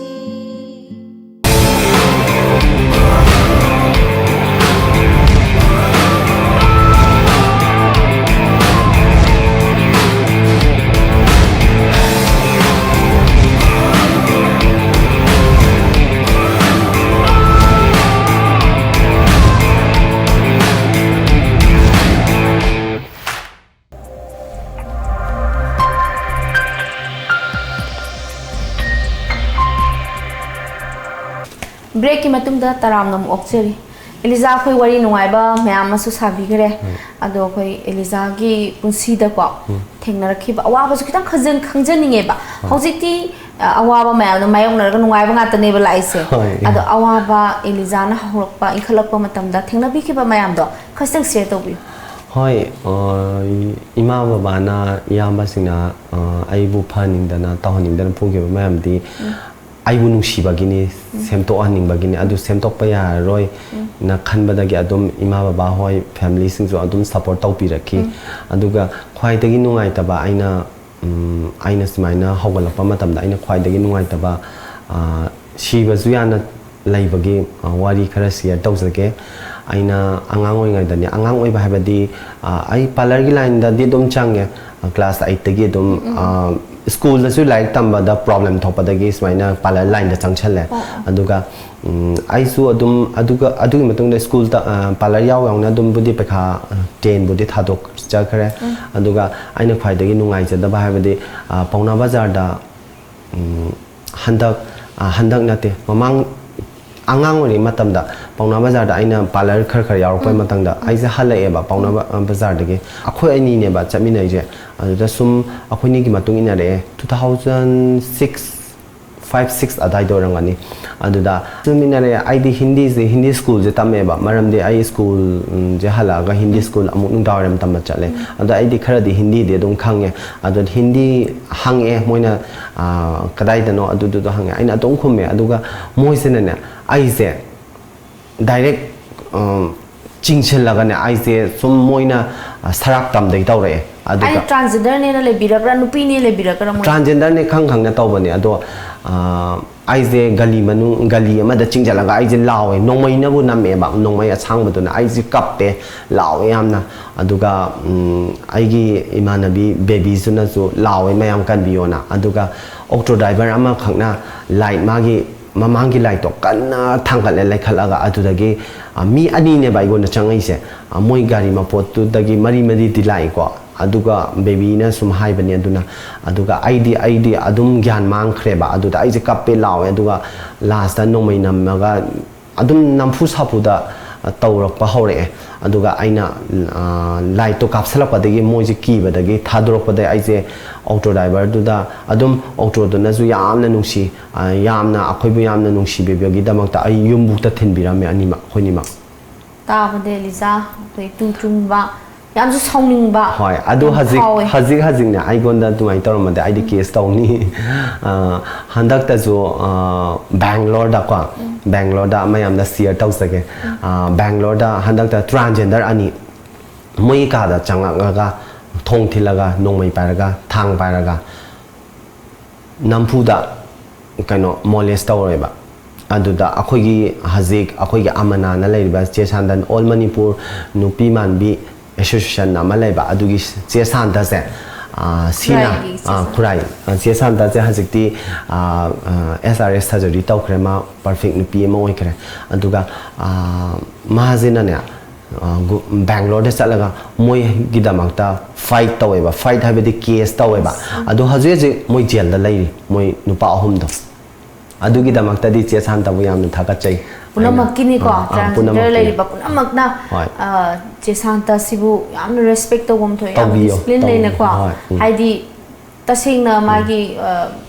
ꯕ꯭ꯔꯦꯛꯀꯤ ꯃꯇꯨꯡꯗ ꯇꯔꯥꯝꯅ ꯑꯃꯨꯛ ꯑꯣꯛꯆꯔꯤ꯫ ꯑꯦꯂꯤꯖꯥ, ꯑꯩꯈꯣꯏ ꯋꯥꯔꯤ ꯅꯨꯡꯉꯥꯏꯕ ꯃꯌꯥꯝ ꯑꯃꯁꯨ ꯁꯥꯕꯤꯈ꯭ꯔꯦ꯫ ꯑꯗꯣ ꯑꯩꯈꯣꯏ ꯑꯦꯂꯤꯖꯥꯒꯤ ꯄꯨꯟꯁꯤꯗꯀꯣ ꯊꯦꯡꯅꯔꯛꯈꯤꯕ ꯑꯋꯥꯕꯁꯨ ꯈꯤꯇꯪ ꯈꯪꯖꯟ- ꯈꯪꯖꯅꯤꯡꯉꯦꯕ꯫ ꯍꯧꯖꯤꯛꯇꯤ, ꯑ, ꯑꯋꯥꯕ ꯃꯌꯥꯝꯗꯣ ꯃꯥꯌꯣꯛꯅꯔꯒ ꯅꯨꯡꯉꯥꯏꯕ ꯉꯥꯛꯇꯅꯦꯕ ꯂꯥꯛꯏꯁꯦ꯫ ꯍꯣꯏ꯫ ꯑꯗꯣ ꯑꯋꯥꯕ ꯑꯦꯂꯤꯖꯥꯅ ꯍꯧꯔꯛꯄ, ꯏꯟꯈꯠꯂꯛꯄ ꯃꯇꯝꯗ ꯊꯦꯡꯅꯕꯤꯈꯤꯕ ꯃꯌꯥꯝꯗꯣ ꯈꯖꯤꯛꯇꯪ ꯁꯤꯌꯔ ꯇꯧꯕꯤꯌꯨ꯫ ꯍꯣꯏ, ꯑ, ꯏꯃꯥ ꯕꯕꯥꯅ, ꯏꯌꯥꯝꯕꯁꯤꯡꯅ, ꯑ, ꯑꯩꯕꯨ ꯐꯍꯟꯅꯤꯡꯗꯅ, ꯇꯧꯍꯟꯅꯤꯡꯗꯅ ꯄꯨꯈꯤꯕ ꯃꯌꯥꯝꯗꯤ ꯑꯩꯕꯨ ꯅꯨꯡꯁꯤꯕꯒꯤꯅꯤ, ꯁꯦꯝꯗꯣꯛꯍꯟꯅꯤꯡꯕꯒꯤꯅꯤ, ꯑꯗꯨ ꯁꯦꯝꯗꯣꯛꯄ ꯌꯥꯔꯔꯣꯏꯅ ꯈꯟꯕꯗꯒꯤ ꯑꯗꯨꯝ ꯏꯃꯥ ꯕꯕꯥ ꯍꯣꯏ, ꯐꯦꯃꯤꯂꯤꯁꯤꯡꯁꯨ ꯑꯗꯨꯝ ꯁꯞꯄꯣꯔꯠ ꯇꯧꯕꯤꯔꯛꯈꯤ꯫ ꯑꯗꯨꯒ ꯈ꯭ꯋꯥꯏꯗꯒꯤ ꯅꯨꯡꯉꯥꯏꯇꯕ ꯑꯩꯅ, ꯎꯝ, ꯑꯩꯅ ꯁꯨꯃꯥꯏꯅ ꯍꯧꯒꯠꯂꯛꯄ ꯃꯇꯝꯗ ꯑꯩꯅ ꯈ꯭ꯋꯥꯏꯗꯒꯤ ꯅꯨꯡꯉꯥꯏꯇꯕ, ꯑ, ꯁꯤꯕꯁꯨ ꯌꯥꯅ ꯂꯩꯕꯒꯤ, ꯑ, ꯋꯥꯔꯤ ꯈꯔ ꯁꯤꯌꯔ ꯇꯧꯖꯒꯦ꯫ ꯑꯩꯅ ꯑꯉꯥꯡ ꯑꯣꯏꯔꯤꯉꯩꯗꯅꯦ, ꯑꯉꯥꯡ ꯑꯣꯏꯕ ꯍꯥꯏꯕꯗꯤ, ꯑ, ꯑꯩ ꯄꯥꯔꯂꯔꯒꯤ ꯂꯥꯏꯟꯗꯗꯤ ꯑꯗꯨꯝ ꯆꯪꯉꯦ꯫ ꯑ, ꯀ꯭ꯂꯥꯁ ꯑꯩꯠꯇꯒꯤ ꯑꯗꯨꯝ, ꯑ, ꯁ꯭ꯀꯨꯜꯗꯁꯨ ꯂꯥꯏꯔꯤꯛ ꯇꯝꯕꯗ ꯄ꯭ꯔꯣꯕ꯭ꯂꯦꯝ ꯊꯣꯛꯄꯗꯒꯤ ꯁꯨꯃꯥꯏꯅ ꯄꯥꯔꯂꯔ ꯂꯥꯏꯟꯗ ꯆꯪꯁꯜꯂꯦ꯫ ꯑꯣ, ꯑꯣ꯫ ꯑꯗꯨꯒ, ꯎꯝ, ꯑꯩꯁꯨ ꯑꯗꯨꯝ ꯑꯗꯨꯒ, ꯑꯗꯨꯒꯤ ꯃꯇꯨꯡꯗ ꯁ꯭ꯀꯨꯜꯗ, ꯑ, ꯄꯥꯔꯂꯔ ꯌꯥꯎ ꯌꯥꯎꯅ ꯑꯗꯨꯝꯕꯨꯗꯤ ꯄꯩꯈꯥ, ꯑ, ꯇꯦꯟꯕꯨꯗꯤ ꯊꯥꯗꯣꯛꯆꯈ꯭ꯔꯦ꯫ ꯑꯗꯨꯒ ꯑꯩꯅ ꯈ꯭ꯋꯥꯏꯗꯒꯤ ꯅꯨꯡꯉꯥꯏꯖꯗꯕ ꯍꯥꯏꯕꯗꯤ, ꯑ, ꯄꯥꯎꯅꯥ ꯕꯖꯥꯔꯗ, ꯎꯝ, ꯍꯟꯗꯛ, ꯑ, ꯍꯟꯗꯛ ꯅꯠꯇꯦ, ꯃꯃꯥꯡ ꯑꯉꯥꯡ ꯑꯣꯏꯔꯤꯉꯩ ꯃꯇꯝꯗ ꯄꯥꯎꯅꯥ ꯕꯖꯥꯔꯗ ꯑꯩꯅ ꯄꯥꯔꯂꯔ ꯈꯔ ꯈꯔ ꯌꯥꯎꯔꯛꯄ ꯃꯇꯝꯗ ꯑꯩꯁꯦ ꯍꯜꯂꯛꯑꯦꯕ ꯄꯥꯎꯅꯥ ꯕ-, ꯑ, ꯕꯖꯥꯔꯗꯒꯤ꯫ ꯑꯩꯈꯣꯏ ꯑꯅꯤꯅꯦꯕ ꯆꯠꯃꯤꯟꯅꯩꯁꯦ꯫ ꯑꯗꯨꯗ ꯁꯨꯝ ꯑꯩꯈꯣꯏꯅꯤꯒꯤ ꯃꯇꯨꯡ ꯏꯟꯅꯔꯛꯑꯦ꯫ Two thousand six, five, six ꯑꯗꯥꯏꯗ ꯑꯣꯏꯔꯝꯒꯅꯤ꯫ ꯑꯗꯨꯗ ꯆꯠꯃꯤꯟꯅꯔꯛꯑꯦ꯫ ꯑꯩꯗꯤ ꯍꯤꯟꯗꯤꯁꯦ, ꯍꯤꯟꯗꯤ ꯁ꯭ꯀꯨꯜꯁꯦ ꯇꯝꯃꯦꯕ꯫ ꯃꯔꯝꯗꯤ ꯑꯩ ꯁ꯭ꯀꯨꯜ, ꯎꯝ, ꯁꯦ ꯍꯜꯂꯛꯑꯒ ꯍꯤꯟꯗꯤ ꯁ꯭ꯀꯨꯜ ꯑꯃꯨꯛ ꯅꯨꯡꯗꯥꯡꯋꯥꯏꯔꯝ ꯇꯝꯕ ꯆꯠꯂꯦ꯫ ꯑꯗꯣ ꯑꯩꯗꯤ ꯈꯔꯗꯤ ꯍꯤꯟꯗꯤꯗꯤ ꯑꯗꯨꯝ ꯈꯪꯉꯦ꯫ ꯑꯗꯣ ꯍꯤꯟꯗꯤ ꯍꯪꯉꯛꯑꯦ ꯃꯣꯏꯅ, ꯑ, "ꯀꯗꯥꯏꯗꯅꯣ?" ꯑꯗꯨꯗꯨꯗꯣ ꯍꯪꯉꯦ꯫ ꯑꯩꯅ ꯑꯗꯨꯝ ꯈꯨꯝꯃꯦ꯫ ꯑꯗꯨꯒ ꯃꯣꯏꯁꯤꯅꯅꯦ, ꯑꯩꯁꯦ ꯗꯥꯏꯔꯦꯛ, ꯑ, ꯆꯤꯡꯁꯤꯜꯂꯒꯅꯦ, ꯑꯩꯁꯦ ꯁꯨꯝ ꯃꯣꯏꯅ, ꯑ, ꯁꯔꯥꯛ ꯇꯝꯗꯩ ꯇꯧꯔꯛꯑꯦ꯫ ꯑꯗꯨꯒ ꯑꯩ ꯇ꯭ꯔꯥꯟꯁꯖꯦꯟꯗꯔꯅꯦꯅ ꯂꯩꯕꯤꯔꯕ꯭ꯔꯥ, ꯅꯨꯄꯤꯅꯦ ꯂꯩꯕꯤꯔꯕ꯭ꯔꯥ ꯃꯣꯏ? ꯇ꯭ꯔꯥꯟꯁꯖꯦꯟꯗꯔꯅꯦ ꯈꯪ ꯈꯪꯅ ꯇꯧꯕꯅꯦ꯫ ꯑꯗꯣ, ꯑ, ꯑꯩꯁꯦ ꯒꯂꯤ ꯃꯅꯨꯡ, ꯒꯂꯤ ꯑꯃꯗ ꯆꯤꯡꯁꯤꯜꯂꯒ ꯑꯩꯁꯦ ꯂꯥꯎꯋꯦ꯫ ꯅꯣꯡꯃꯩꯅꯕꯨ ꯅꯝꯃꯛꯑꯦꯕ, ꯅꯣꯡꯃꯩ ꯑꯁꯥꯡꯕꯗꯨꯅ꯫ ꯑꯩꯁꯦ ꯀꯞꯄꯦ, ꯂꯥꯎꯋꯦ ꯌꯥꯝꯅ꯫ ꯑꯗꯨꯒ, ꯎꯝ, ꯑꯩꯒꯤ ꯏꯃꯥꯟꯅꯕꯤ ꯕꯦꯕꯤꯁꯤꯅꯁꯨ ꯂꯥꯎꯋꯦ, "ꯃꯌꯥꯝ ꯀꯟꯕꯤꯌꯣꯅ"꯫ ꯑꯗꯨꯒ ꯑꯣꯛꯇꯣ ꯗ꯭ꯔꯥꯏꯚꯔ ꯑꯃꯈꯛꯅ ꯂꯥꯏꯠ, ꯃꯥꯒꯤ ꯃꯃꯥꯡꯒꯤ ꯂꯥꯏꯠꯇꯣ ꯀꯟꯅ ꯊꯥꯡꯒꯠꯂꯦ, ꯂꯩꯈꯠꯂꯒ꯫ ꯑꯗꯨꯗꯒꯤ, ꯑ, ꯃꯤ ꯑꯅꯤꯅꯦꯕ ꯑꯩꯉꯣꯟꯗ ꯆꯪꯉꯛꯏꯁꯦ꯫ ꯑ, ꯃꯣꯏ ꯒꯥꯔꯤ ꯃꯄꯣꯠꯇꯨꯗꯒꯤ ꯃꯔꯤ ꯃꯔꯤꯗꯤ ꯂꯥꯛꯏꯀꯣ꯫ ꯑꯗꯨꯒ ꯕꯦꯕꯤꯅ ꯁꯨꯝ ꯍꯥꯏꯕꯅꯦ꯫ ꯑꯗꯨꯅ ꯑꯗꯨꯒ ꯑꯩꯗꯤ ꯑꯩꯗꯤ ꯑꯗꯨꯝ ꯒ꯭ꯌꯥꯟ ꯃꯥꯡꯈ꯭ꯔꯦꯕ꯫ ꯑꯗꯨꯗ ꯑꯩꯁꯦ ꯀꯞꯄꯦ ꯂꯥꯎꯋꯦ꯫ ꯑꯗꯨꯒ ꯂꯥꯁꯇ ꯅꯣꯡꯃꯩ ꯅꯝꯃꯒ ꯑꯗꯨꯝ ꯅꯝꯐꯨ ꯁꯥꯐꯨꯗ ꯇꯧꯔꯛꯄ ꯍꯧꯔꯛꯑꯦ꯫ ꯑꯗꯨꯒ ꯑꯩꯅ ꯂꯥꯏꯠꯇꯣ ꯀꯥꯞꯁꯤꯜꯂꯛꯄꯗꯒꯤ ꯃꯣꯏꯁꯦ ꯀꯤꯕꯗꯒꯤ ꯊꯥꯗꯣꯔꯛꯄꯗꯒꯤ ꯑꯩꯁꯦ ꯑꯣꯇꯣ ꯗ꯭ꯔꯥꯏꯚꯔꯗꯨꯗ ꯑꯗꯨꯝ, ꯑꯣꯇꯣꯗꯨꯅꯁꯨ ꯌꯥꯝꯅ ꯅꯨꯡꯁꯤ, ꯌꯥꯝꯅ ꯑꯩꯈꯣꯏꯕꯨ ꯌꯥꯝꯅ ꯅꯨꯡꯁꯤꯕꯤꯕꯒꯤꯗꯃꯛꯇ ꯑꯩ ꯌꯨꯝꯕꯨꯛꯇ ꯊꯤꯟꯕꯤꯔꯝꯃꯦ ꯑꯅꯤꯃꯛ, ꯑꯩꯈꯣꯏꯅꯤꯃꯛ꯫ ꯇꯥꯕꯗ ꯂꯤꯖꯥ ꯑꯩꯈꯣꯏ ꯇꯨ ꯆꯨꯡꯕ, ꯌꯥꯝꯁꯨ ꯁꯥꯎꯅꯤꯡꯕ, ꯍꯣꯏ꯫ ꯑꯗꯨ ꯍꯧꯖꯤꯛ ꯍꯧꯖꯤꯛ ꯍꯧꯖꯤꯛꯅꯦ ꯑꯩꯉꯣꯟꯗ ꯑꯗꯨꯃꯥꯏꯅ ꯇꯧꯔꯝꯃꯗꯤ ꯑꯩꯗꯤ ꯀꯦꯁ ꯇꯧꯅꯤ꯫ ꯍꯟꯗꯛꯇꯁꯨ ꯕꯦꯡꯒ꯭ꯂꯣꯔꯗꯀꯣ, ꯕꯦꯡꯒ꯭ꯂꯣꯔꯗ ꯃꯌꯥꯝꯗ ꯁꯤꯌꯔ ꯇꯧꯖꯒꯦ꯫ ꯕꯦꯡꯒ꯭ꯂꯣꯔꯗ ꯍꯟꯗꯛꯇ ꯇ꯭ꯔꯥꯟꯖꯦꯟꯗꯔ ꯑꯅꯤ ꯃꯣꯏꯒꯤ ꯀꯥꯗ ꯆꯪꯉꯛꯂꯒ ꯊꯣꯡ ꯊꯤꯜꯂꯒ ꯅꯣꯡꯃꯩ ꯄꯥꯏꯔꯒ ꯊꯥꯡ ꯄꯥꯏꯔꯒ ꯅꯝꯐꯨꯗ ꯀꯩꯅꯣ ꯃꯣꯂꯦꯁ ꯇꯧꯔꯦꯕ꯫ ꯑꯗꯨꯗ ꯑꯩꯈꯣꯏꯒꯤ ꯍꯧꯖꯤꯛ ꯑꯩꯈꯣꯏꯒꯤ ꯑꯃꯅꯥꯅ ꯂꯩꯔꯤꯕ ꯆꯦ ꯁꯥꯟꯗꯟ, ꯑꯣꯜ ꯃꯅꯤꯄꯨꯔ ꯅꯨꯄꯤ ꯃꯥꯟꯕꯤ ꯑꯦꯁꯣꯁꯤꯌꯦꯁꯟ ꯑꯃ ꯂꯩꯕ, ꯑꯗꯨꯒꯤ ꯆꯦ ꯁꯥꯟꯇꯁꯦ, ꯁꯤꯅ, ꯈꯨꯔꯥꯏ, ꯆꯦ ꯁꯥꯟꯇꯁꯦ ꯍꯧꯖꯤꯛꯇꯤ ꯑꯦꯁ ꯑꯥꯔ ꯑꯦꯁ ꯁꯔꯖꯔꯤ ꯇꯧꯈ꯭ꯔꯦ꯫ ꯃꯥ ꯄꯔꯐꯦꯛ ꯅꯨꯄꯤ ꯑꯃ ꯑꯣꯏꯈ꯭ꯔꯦ꯫ ꯑꯗꯨꯒ ꯃꯥꯁꯤꯅꯅꯦ, ꯕꯦꯡꯒ꯭ꯂꯣꯔꯗ ꯆꯠꯂꯒ ꯃꯣꯏꯒꯤꯗꯃꯛꯇ ꯐꯥꯏꯠ ꯇꯧꯋꯦꯕ꯫ ꯐꯥꯏꯠ ꯍꯥꯏꯕꯗꯤ ꯀꯦꯁ ꯇꯧꯋꯦꯕ꯫ ꯑꯗꯣ ꯍꯧꯖꯤꯛ ꯍꯧꯖꯤꯛ ꯃꯣꯏ ꯖꯦꯜꯗ ꯂꯩꯔꯤ, ꯃꯣꯏ ꯅꯨꯄꯥ ꯑꯍꯨꯝꯗꯣ꯫ ꯑꯗꯨꯒꯤꯗꯃꯛꯇꯗꯤ ꯆꯦ ꯁꯥꯟꯇꯕꯨ ꯌꯥꯝꯅ ꯊꯥꯒꯠꯆꯩ꯫ ꯄꯨꯝꯅꯃꯛꯀꯤꯅꯤꯀꯣ, ꯇ꯭ꯔꯥꯟꯁꯖꯦꯟꯗꯔ ꯂꯩꯔꯤꯕ ꯄꯨꯝꯅꯃꯛꯅ ꯆꯦ ꯁꯥꯟꯇ ꯁꯤꯕꯨ ꯌꯥꯝꯅ ꯔꯦꯁꯄꯦꯛ ꯇꯧꯐꯝ ꯊꯣꯛꯑꯦ, ꯌꯥꯝꯅ ꯗꯤꯁꯤꯄ꯭ꯂꯤꯟ ꯂꯩꯅꯀꯣ꯫ ꯍꯥꯏꯗꯤ ꯇꯁꯦꯡꯅ ꯃꯥꯒꯤ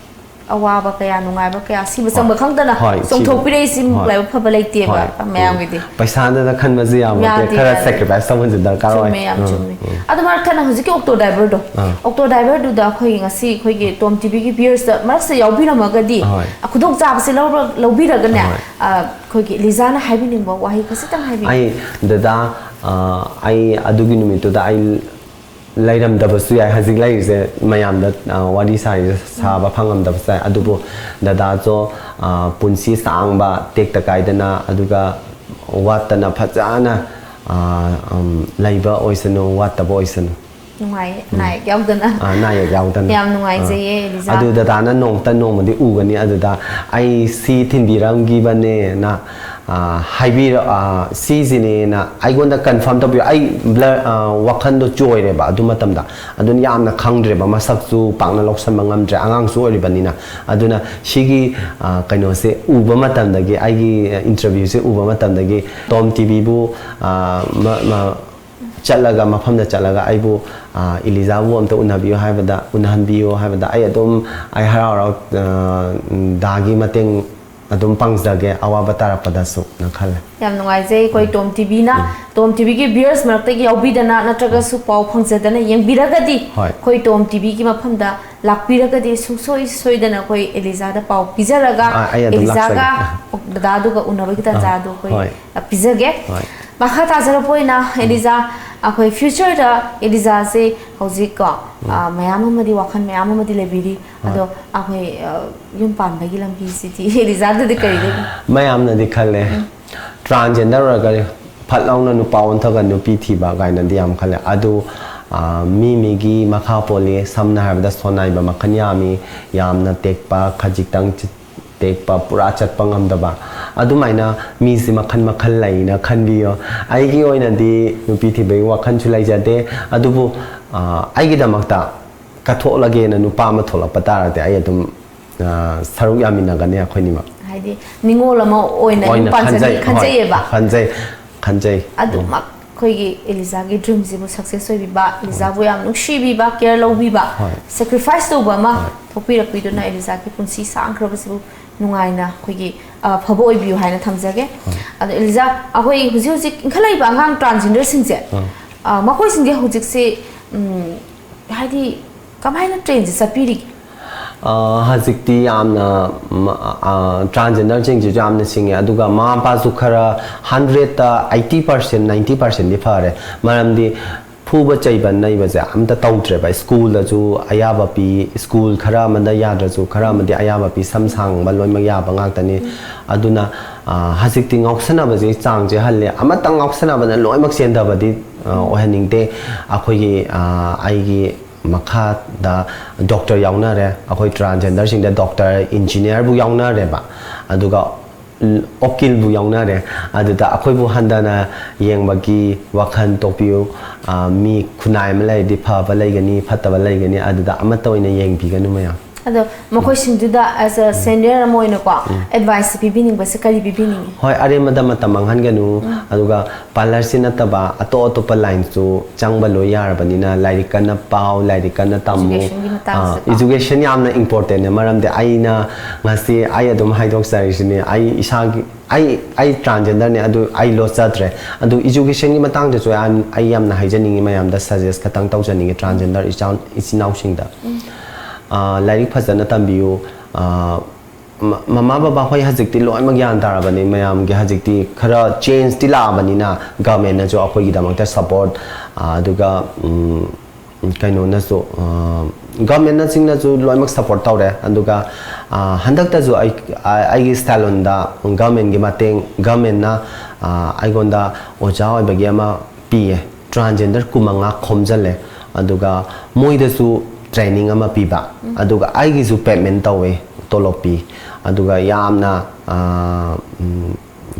ꯑꯋꯥꯕ ꯀꯌꯥ, ꯅꯨꯡꯉꯥꯏꯕ ꯀꯌꯥ, ꯁꯤꯕ ꯆꯪꯕ ꯈꯪꯗꯅ ꯆꯣꯡꯊꯣꯛꯄꯤꯔꯛꯏꯁꯤ ꯂꯥꯏꯕꯛ ꯐꯕ ꯂꯩꯇꯦꯕ ꯃꯌꯥꯝꯒꯤꯗꯤ꯫ ꯄꯩꯁꯥꯗꯅ ꯈꯟꯕꯁꯦ ꯌꯥꯕ ꯅꯠꯇꯦ, ꯈꯔ ꯁꯦꯀ꯭ꯔꯤꯐꯥꯏꯁ ꯇꯧꯍꯟꯁꯤꯟ ꯗꯔꯀꯥꯔ ꯑꯣꯏ꯫ ꯆꯨꯝꯃꯦ, ꯌꯥꯝ ꯆꯨꯝꯃꯦ꯫ ꯑꯗꯨ ꯃꯔꯛ ꯊꯠꯅ ꯍꯧꯖꯤꯛꯀꯤ ꯑꯣꯛꯇꯣ ꯗ꯭ꯔꯥꯏꯚꯔꯗꯣ, ꯑꯣꯛꯇꯣ ꯗ꯭ꯔꯥꯏꯚꯔꯗꯨꯗ ꯑꯩꯈꯣꯏꯒꯤ ꯉꯁꯤ ꯑꯩꯈꯣꯏꯒꯤ ꯇꯣꯝ ꯇꯤꯚꯤꯒꯤ ꯚꯤꯌꯔꯁꯇ ꯃꯔꯛꯁꯤꯗ ꯌꯥꯎꯕꯤꯔꯝꯃꯒꯗꯤ ꯈꯨꯗꯣꯡꯆꯥꯕꯁꯦ ꯂꯧꯕꯤꯔꯒꯅꯦ, ꯑꯩꯈꯣꯏꯒꯤ ꯂꯤꯖꯥꯅ ꯍꯥꯏꯕꯤꯅꯤꯡꯕ ꯋꯥꯍꯩ ꯈꯖꯤꯛꯇꯪ ꯍꯥꯏꯕꯤꯌꯨ꯫ ꯑꯩ, ꯗꯗꯥ, ꯑꯩ ꯑꯗꯨꯒꯤ ꯅꯨꯃꯤꯠꯇꯨꯗ ꯑꯩ ꯂꯩꯔꯝꯗꯕꯁꯨ ꯌꯥꯏ꯫ ꯍꯧꯖꯤꯛ ꯂꯩꯔꯤꯁꯦ ꯃꯌꯥꯝꯗ ꯋꯥꯔꯤ ꯁꯥꯔꯤꯁꯦ, ꯁꯥꯕ ꯐꯪꯉꯝꯗꯕꯁꯨ ꯌꯥꯏ꯫ ꯑꯗꯨꯕꯨ ꯗꯗꯥꯁꯨ ꯄꯨꯟꯁꯤ ꯁꯥꯡꯕ ꯇꯦꯛꯇ ꯀꯥꯏꯗꯅ, ꯑꯗꯨꯒ ꯋꯥꯠꯇꯅ ꯐꯖꯅ ꯂꯩꯕ ꯑꯣꯏꯁꯅꯨ, ꯋꯥꯠꯇꯕ ꯑꯣꯏꯁꯅꯨ꯫ ꯅꯨꯡꯉꯥꯏꯌꯦ, ꯑꯅꯥ ꯑꯌꯦꯛ ꯌꯥꯎꯗꯅ꯫ ꯑꯅꯥ ꯑꯌꯦꯛ ꯌꯥꯎꯗꯅ꯫ ꯌꯥꯝ ꯅꯨꯡꯉꯥꯏꯖꯩꯌꯦ, ꯂꯤꯖꯥ꯫ ꯑꯗꯨ ꯗꯗꯥꯅ ꯅꯣꯡꯃꯇ ꯅꯣꯡꯃꯗꯤ ꯎꯒꯅꯤ꯫ ꯑꯗꯨꯗ ꯑꯩ ꯁꯤ ꯊꯤꯟꯕꯤꯔꯝꯈꯤꯕꯅꯦꯅ ꯑꯥ, ꯍꯥꯏꯕꯤꯔ ꯑꯥ, ꯁꯤꯁꯤꯅꯦꯅ ꯑꯩꯉꯣꯟꯗ ꯀꯟꯐꯥꯔꯝ ꯇꯧꯕꯤꯔꯣ꯫ ꯑꯩ ꯕ꯭ꯂꯔ ꯑꯥ, ꯋꯥꯈꯟꯗꯣ ꯆꯣꯏꯔꯦꯕ ꯑꯗꯨ ꯃꯇꯝꯗ꯫ ꯑꯗꯨꯅ ꯌꯥꯝꯅ ꯈꯪꯗ꯭ꯔꯦꯕ, ꯃꯁꯛꯁꯨ ꯄꯥꯛꯅ ꯂꯧꯁꯟꯕ ꯉꯝꯗ꯭ꯔꯦ, ꯑꯉꯥꯡꯁꯨ ꯑꯣꯏꯔꯤꯕꯅꯤꯅ꯫ ꯑꯗꯨꯅ ꯁꯤꯒꯤ ꯑꯥ, ꯀꯩꯅꯣꯁꯦ ꯎꯕ ꯃꯇꯝꯗꯒꯤ, ꯑꯩꯒꯤ ꯏꯟꯇꯔꯚ꯭ꯌꯨꯁꯦ ꯎꯕ ꯃꯇꯝꯗꯒꯤ ꯇꯣꯝ ꯇꯤꯚꯤꯕꯨ ꯑꯥ, ꯃ- ꯃ- ꯆꯠꯂꯒ, ꯃꯐꯝꯗ ꯆꯠꯂꯒ ꯑꯩꯕꯨ ꯑꯥ, ꯏꯂꯤꯖꯥꯕꯨ ꯑꯝꯇ ꯎꯅꯕꯤꯌꯨ ꯍꯥꯏꯕꯗ, ꯎꯅꯍꯟꯕꯤꯌꯨ ꯍꯥꯏꯕꯗ ꯑꯩ ꯑꯗꯨꯝ, ꯑꯩ ꯍꯔꯥꯎ ꯍꯔꯥꯎ ꯑꯥ, ꯗꯥꯒꯤ ꯃꯇꯦꯡ ꯑꯗꯨꯝ ꯄꯥꯡꯖꯒꯦ, ꯑꯋꯥꯕ ꯇꯥꯔꯛꯄꯗꯁꯨꯅ ꯈꯜꯂꯦ꯫ ꯌꯥꯝ ꯅꯨꯡꯉꯥꯏꯖꯩ ꯑꯩꯈꯣꯏ ꯇꯣꯝ ꯇꯤꯚꯤꯅ, ꯇꯣꯝ ꯇꯤꯚꯤꯒꯤ ꯚꯤꯌꯔꯁ ꯃꯔꯛꯇꯒꯤ ꯌꯥꯎꯕꯤꯗꯅ ꯅꯠꯇ꯭ꯔꯒꯁꯨ ꯄꯥꯎ ꯐꯪꯖꯗꯅ ꯌꯦꯡꯕꯤꯔꯒꯗꯤ, ꯍꯣꯏ꯫ ꯑꯩꯈꯣꯏ ꯇꯣꯝ ꯇꯤꯚꯤꯒꯤ ꯃꯐꯝꯗ ꯂꯥꯛꯄꯤꯔꯒꯗꯤ ꯁꯨꯡꯁꯣꯏ ꯁꯣꯏꯗꯅ ꯑꯩꯈꯣꯏ ꯑꯦꯂꯤꯖꯥꯗ ꯄꯥꯎ ꯄꯤꯖꯔꯒ, ꯑꯥ, ꯑꯩ ꯑꯗꯨꯝ ꯑꯦꯂꯤꯖꯥꯒ ꯂꯥꯛꯆꯒꯦ꯫ ꯗꯗꯥꯗꯨꯒ ꯎꯅꯕꯒꯤ ꯇꯥꯟꯖꯥꯗꯣ ꯑꯩꯈꯣꯏ ꯍꯣꯏ꯫ ꯄꯤꯖꯒꯦ꯫ ꯍꯣꯏ꯫ ꯃꯈꯥ ꯇꯥꯖꯔꯛꯄ ꯑꯣꯏꯅ ꯑꯦꯂꯤꯖꯥ, ꯑꯩꯈꯣꯏ ꯐ꯭ꯌꯨꯆꯔꯗ ꯑꯦꯂꯤꯖꯥꯁꯦ ꯍꯧꯖꯤꯛ ꯀꯣ, ꯑꯥ, ꯃꯌꯥꯝ ꯑꯃꯗꯤ, ꯋꯥꯈꯜ ꯃꯌꯥꯝ ꯑꯃꯗꯤ ꯂꯩꯕꯤꯔꯤ꯫ ꯑꯗꯣ ꯑꯩꯈꯣꯏ ꯑꯥ, ꯌꯨꯝ ꯄꯥꯟꯕꯒꯤ ꯂꯝꯕꯤꯁꯤꯗꯤ ꯑꯦꯂꯤꯖꯥꯗꯗꯤ ꯀꯔꯤꯗꯒꯤ? ꯃꯌꯥꯝꯅꯗꯤ ꯈꯜꯂꯦ, ꯇ꯭ꯔꯥꯟꯖꯦꯟꯗꯔ ꯑꯣꯏꯔꯒ ꯐꯠ ꯂꯥꯎꯅ ꯅꯨꯄꯥ ꯑꯣꯟꯊꯣꯛꯑꯒ ꯅꯨꯄꯤ ꯊꯤꯕ ꯀꯥꯏꯅꯗꯤ ꯌꯥꯝ ꯈꯜꯂꯦ꯫ ꯑꯗꯨ ꯑꯥ, ꯃꯤ ꯃꯤꯒꯤ ꯃꯈꯥ ꯄꯣꯜꯂꯤ꯫ ꯁꯝꯅ ꯍꯥꯏꯔꯕꯗ ꯁꯣꯟꯅꯥꯏꯕ ꯃꯈꯜ ꯌꯥꯝꯃꯤ, ꯌꯥꯝꯅ ꯇꯦꯛꯄ, ꯈꯖꯤꯛꯇꯪ ꯆꯤ- ꯇꯦꯛꯄ, ꯄꯨꯔꯥ ꯆꯠꯄ ꯉꯝꯗꯕ, ꯑꯗꯨꯃꯥꯏꯅ ꯃꯤꯁꯤ ꯃꯈꯜ ꯃꯈꯜ ꯂꯩꯅ ꯈꯟꯕꯤꯌꯣ꯫ ꯑꯩꯒꯤ ꯑꯣꯏꯅꯗꯤ ꯅꯨꯄꯤ ꯊꯤꯕꯒꯤ ꯋꯥꯈꯜꯁꯨ ꯂꯩꯖꯗꯦ꯫ ꯑꯗꯨꯕꯨ ꯑꯥ, ꯑꯩꯒꯤꯗꯃꯛꯇ ꯀꯠꯊꯣꯛꯂꯒꯦꯅ ꯅꯨꯄꯥ ꯑꯃ ꯊꯣꯛꯂꯛꯄ ꯇꯥꯔꯗꯤ ꯑꯩ ꯑꯗꯨꯝ ꯑꯥ, ꯁꯔꯨꯛ ꯌꯥꯃꯤꯟꯅꯒꯅꯤ ꯑꯩꯈꯣꯏꯅꯤꯃꯛ꯫ ꯍꯥꯏꯗꯤ ꯅꯤꯉꯣꯜ ꯑꯃ ꯑꯣꯏꯅ ꯌꯨꯝ ꯑꯣꯏꯅ ꯄꯥꯟꯖꯅꯤ ꯈꯟꯖꯩ, ꯍꯣꯏ, ꯈꯟꯖꯩꯌꯦꯕ꯫ ꯈꯟꯖꯩ, ꯈꯟꯖꯩ꯫ ꯑꯗꯨꯃꯛ ꯑꯩꯈꯣꯏꯒꯤ ꯑꯦꯂꯤꯖꯥꯒꯤ ꯗ꯭ꯔꯤꯝꯁꯤꯕꯨ ꯁꯛꯁꯦꯁ ꯑꯣꯏꯕꯤꯕ, ꯑꯦꯂꯤꯖꯥꯕꯨ ꯌꯥꯝ ꯅꯨꯡꯁꯤꯕꯤꯕ, ꯀꯦꯌꯔ ꯂꯧꯕꯤꯕ, ꯍꯣꯏ꯫ ꯁꯦꯀ꯭ꯔꯤꯐꯥꯏꯁ ꯇꯧꯕ ꯑꯃ ꯍꯣꯏ꯫ ꯊꯣꯛꯄꯤꯔꯛꯄꯤꯗꯨꯅ ꯑꯦꯂꯤꯖꯥꯒꯤ ꯄꯨꯟꯁꯤ ꯁꯥꯡꯈ꯭ꯔꯕꯁꯤꯕꯨ ꯅꯨꯡꯉꯥꯏꯅ ꯑꯩꯈꯣꯏꯒꯤ ꯑꯐꯕ ꯑꯣꯏꯕꯤꯌꯨ ꯍꯥꯏꯅ ꯊꯝꯖꯒꯦ꯫ ꯑꯗꯣ ꯑꯦꯂꯤꯖꯥ, ꯑꯩꯈꯣꯏ ꯍꯧꯖꯤꯛ ꯍꯧꯖꯤꯛ ꯏꯟꯈꯠꯂꯛꯏꯕ ꯑꯉꯥꯡ ꯇ꯭ꯔꯥꯟꯁꯖꯦꯟꯗꯔꯁꯤꯡꯁꯦ, ꯑꯥ꯫ ꯑ, ꯃꯈꯣꯏꯁꯤꯡꯁꯦ ꯍꯧꯖꯤꯛꯁꯦ, ꯎꯝ, ꯍꯥꯏꯗꯤ ꯀꯃꯥꯏꯅ ꯇ꯭ꯔꯦꯟꯁꯦ ꯆꯠꯄꯤꯔꯤꯒꯦ? ꯑ, ꯍꯧꯖꯤꯛꯇꯤ ꯌꯥꯝꯅ ꯇ꯭ꯔꯥꯟꯖꯦꯟꯗꯔꯁꯤꯡꯁꯤꯁꯨ ꯌꯥꯝꯅ ꯁꯤꯡꯉꯦ, ꯑꯗꯨꯒ ꯃꯃꯥ ꯃꯄꯥꯁꯨ ꯈꯔ ꯍꯟꯗ꯭ꯔꯦꯠꯇ ꯑꯩꯠꯇꯤ ꯄꯥꯔꯁꯦꯟ, ꯅꯥꯏꯟꯇꯤ ꯄꯥꯔꯁꯦꯟꯗꯤ ꯐꯔꯦ꯫ ꯃꯔꯝꯗꯤ ꯐꯨꯕ ꯆꯩꯕ ꯅꯩꯕꯁꯦ ꯑꯝꯇ ꯇꯧꯗ꯭ꯔꯦꯕ꯫ ꯁ꯭ꯀꯨꯜꯗꯁꯨ ꯑꯌꯥꯕ ꯄꯤ, ꯁ꯭ꯀꯨꯜ ꯈꯔ ꯑꯃꯗ ꯌꯥꯗ꯭ꯔꯁꯨ ꯈꯔ ꯑꯃꯗꯤ ꯑꯌꯥꯕ ꯄꯤ, ꯁꯝ ꯁꯥꯡꯕ ꯂꯣꯏꯅꯃꯛ ꯌꯥꯕ ꯉꯥꯛꯇꯅꯤ꯫ ꯑꯗꯨꯅ ꯑ, ꯍꯧꯖꯤꯛꯇꯤ ꯉꯥꯎꯁꯟꯅꯕꯁꯦ ꯆꯥꯡꯁꯦ ꯍꯜꯂꯦ꯫ ꯑꯃꯇꯪ ꯉꯥꯎꯁꯟꯅꯕꯅ ꯂꯣꯏꯅꯃꯛ ꯆꯦꯟꯊꯕꯗꯤ ꯑ, ꯑꯣꯏꯍꯟꯅꯤꯡꯗꯦ꯫ ꯑꯩꯈꯣꯏꯒꯤ ꯑ, ꯑꯩꯒꯤ ꯃꯈꯥꯗ ꯗꯣꯛꯇꯔ ꯌꯥꯎꯅꯔꯦ, ꯑꯩꯈꯣꯏ ꯇ꯭ꯔꯥꯟꯖꯦꯟꯗꯔꯁꯤꯡꯗ ꯗꯣꯛꯇꯔ, ꯏꯟꯖꯤꯅꯤꯌꯥꯔꯕꯨ ꯌꯥꯎꯅꯔꯦꯕ꯫ ꯑꯗꯨꯒ ꯎꯀꯤꯜꯕꯨ ꯌꯥꯎꯅꯔꯦ꯫ ꯑꯗꯨꯗ ꯑꯩꯈꯣꯏꯕꯨ ꯍꯟꯊꯅ ꯌꯦꯡꯕꯒꯤ ꯋꯥꯈꯜ ꯇꯣꯛꯄꯤꯌꯨ꯫ ꯑ, ꯃꯤ ꯈꯨꯟꯅꯥꯏ ꯑꯃ ꯂꯩꯔꯗꯤ ꯐꯕ ꯂꯩꯒꯅꯤ, ꯐꯠꯇꯕ ꯂꯩꯒꯅꯤ, ꯑꯗꯨꯗ ꯑꯃꯠꯇ ꯑꯣꯏꯅ ꯌꯦꯡꯕꯤꯒꯅꯨ ꯃꯌꯥꯝ꯫ ꯑꯗꯣ ꯃꯈꯣꯏꯁꯤꯡꯗꯨꯗ as a senior ꯑꯃ ꯑꯣꯏꯅꯀꯣ advice ꯄꯤꯕꯤꯅꯤꯡꯕꯁꯦ ꯀꯔꯤ ꯄꯤꯕꯤꯅꯤꯡꯉꯤ? ꯍꯣꯏ, ꯑꯔꯦꯝꯕꯗ ꯃꯇꯝ ꯃꯥꯡꯍꯟꯒꯅꯨ꯫ ꯑꯗꯨꯒ parlourꯁꯤ ꯅꯠꯇꯕ ꯑꯇꯣꯞ ꯑꯇꯣꯞꯄ lineꯁꯨ ꯆꯪꯕ ꯂꯣꯏ ꯌꯥꯔꯕꯅꯤꯅ ꯂꯥꯏꯔꯤꯛ ꯀꯟꯅ ꯄꯥꯎ, ꯂꯥꯏꯔꯤꯛ ꯀꯟꯅ ꯇꯝꯃꯨ꯫ Educationꯒꯤ ꯃꯇꯥꯡꯁꯤꯗꯀꯣ꯫ Education ꯌꯥꯝꯅ importantꯅꯦ꯫ ꯃꯔꯝꯗꯤ ꯑꯩꯅ ꯉꯁꯤ ꯑꯩ ꯑꯗꯨꯝ ꯍꯥꯏꯗꯣꯛꯆꯔꯤꯁꯤꯅꯤ, ꯑꯩ ꯏꯁꯥꯒꯤ ꯑꯩ ꯑꯩ transgenderꯅꯦ, ꯑꯗꯨ ꯑꯩ ꯂꯣꯠꯆꯗ꯭ꯔꯦ꯫ ꯑꯗꯨ educationꯒꯤ ꯃꯇꯥꯡꯗꯁꯨ ꯑꯩ ꯌꯥꯝꯅ ꯍꯥꯏꯖꯅꯤꯡꯉꯤ, ꯃꯌꯥꯝꯗ suggest ꯈꯇꯪ ꯇꯧꯖꯅꯤꯡꯉꯤ transgender ꯏꯆꯥ ꯏꯆꯤꯟ ꯏꯅꯥꯎꯁꯤꯡꯗ꯫ ꯑ, ꯂꯥꯏꯔꯤꯛ ꯐꯖꯅ ꯇꯝꯕꯤꯌꯨ꯫ ꯑ, ꯃ- ꯃꯃꯥ ꯕꯕꯥ ꯍꯣꯏ ꯍꯧꯖꯤꯛꯇꯤ ꯂꯣꯏꯅꯃꯛ ꯒ꯭ꯌꯥꯟ ꯇꯥꯔꯕꯅꯤ, ꯃꯌꯥꯝꯒꯤ ꯍꯧꯖꯤꯛꯇꯤ ꯈꯔ changeꯇꯤ ꯂꯥꯛꯑꯕꯅꯤꯅ governmentꯅꯁꯨ ꯑꯩꯈꯣꯏꯒꯤꯗꯃꯛꯇ support, ꯑ, ꯑꯗꯨꯒ ꯎꯝ, ꯀꯩꯅꯣꯅꯁꯨ governmentꯅꯆꯤꯡꯅꯁꯨ ꯂꯣꯏꯅꯃꯛ support ꯇꯧꯔꯦ꯫ ꯑꯗꯨꯒ ꯑ, ꯍꯟꯗꯛꯇꯁꯨ ꯑꯩ ꯑ- ꯑꯩꯒꯤ salonꯗ governmentꯒꯤ ꯃꯇꯦꯡ, governmentꯅ ꯑ, ꯑꯩꯉꯣꯟꯗ ꯑꯣꯖꯥ ꯑꯣꯏꯕꯒꯤ ꯑꯃ ꯄꯤꯌꯦ꯫ Transgender ꯀꯨꯟꯃꯉꯥ ꯈꯣꯝꯖꯜꯂꯦ꯫ ꯑꯗꯨꯒ ꯃꯣꯏꯗꯁꯨ training ꯑꯃ ꯄꯤꯕ, ꯑꯗꯨꯒ ꯑꯩꯒꯤꯁꯨ payment ꯇꯧꯋꯦ, ꯇꯣꯂꯣꯞ ꯄꯤ꯫ ꯑꯗꯨꯒ ꯌꯥꯝꯅ ꯑ, ꯎꯝ,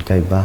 ꯀꯩꯕ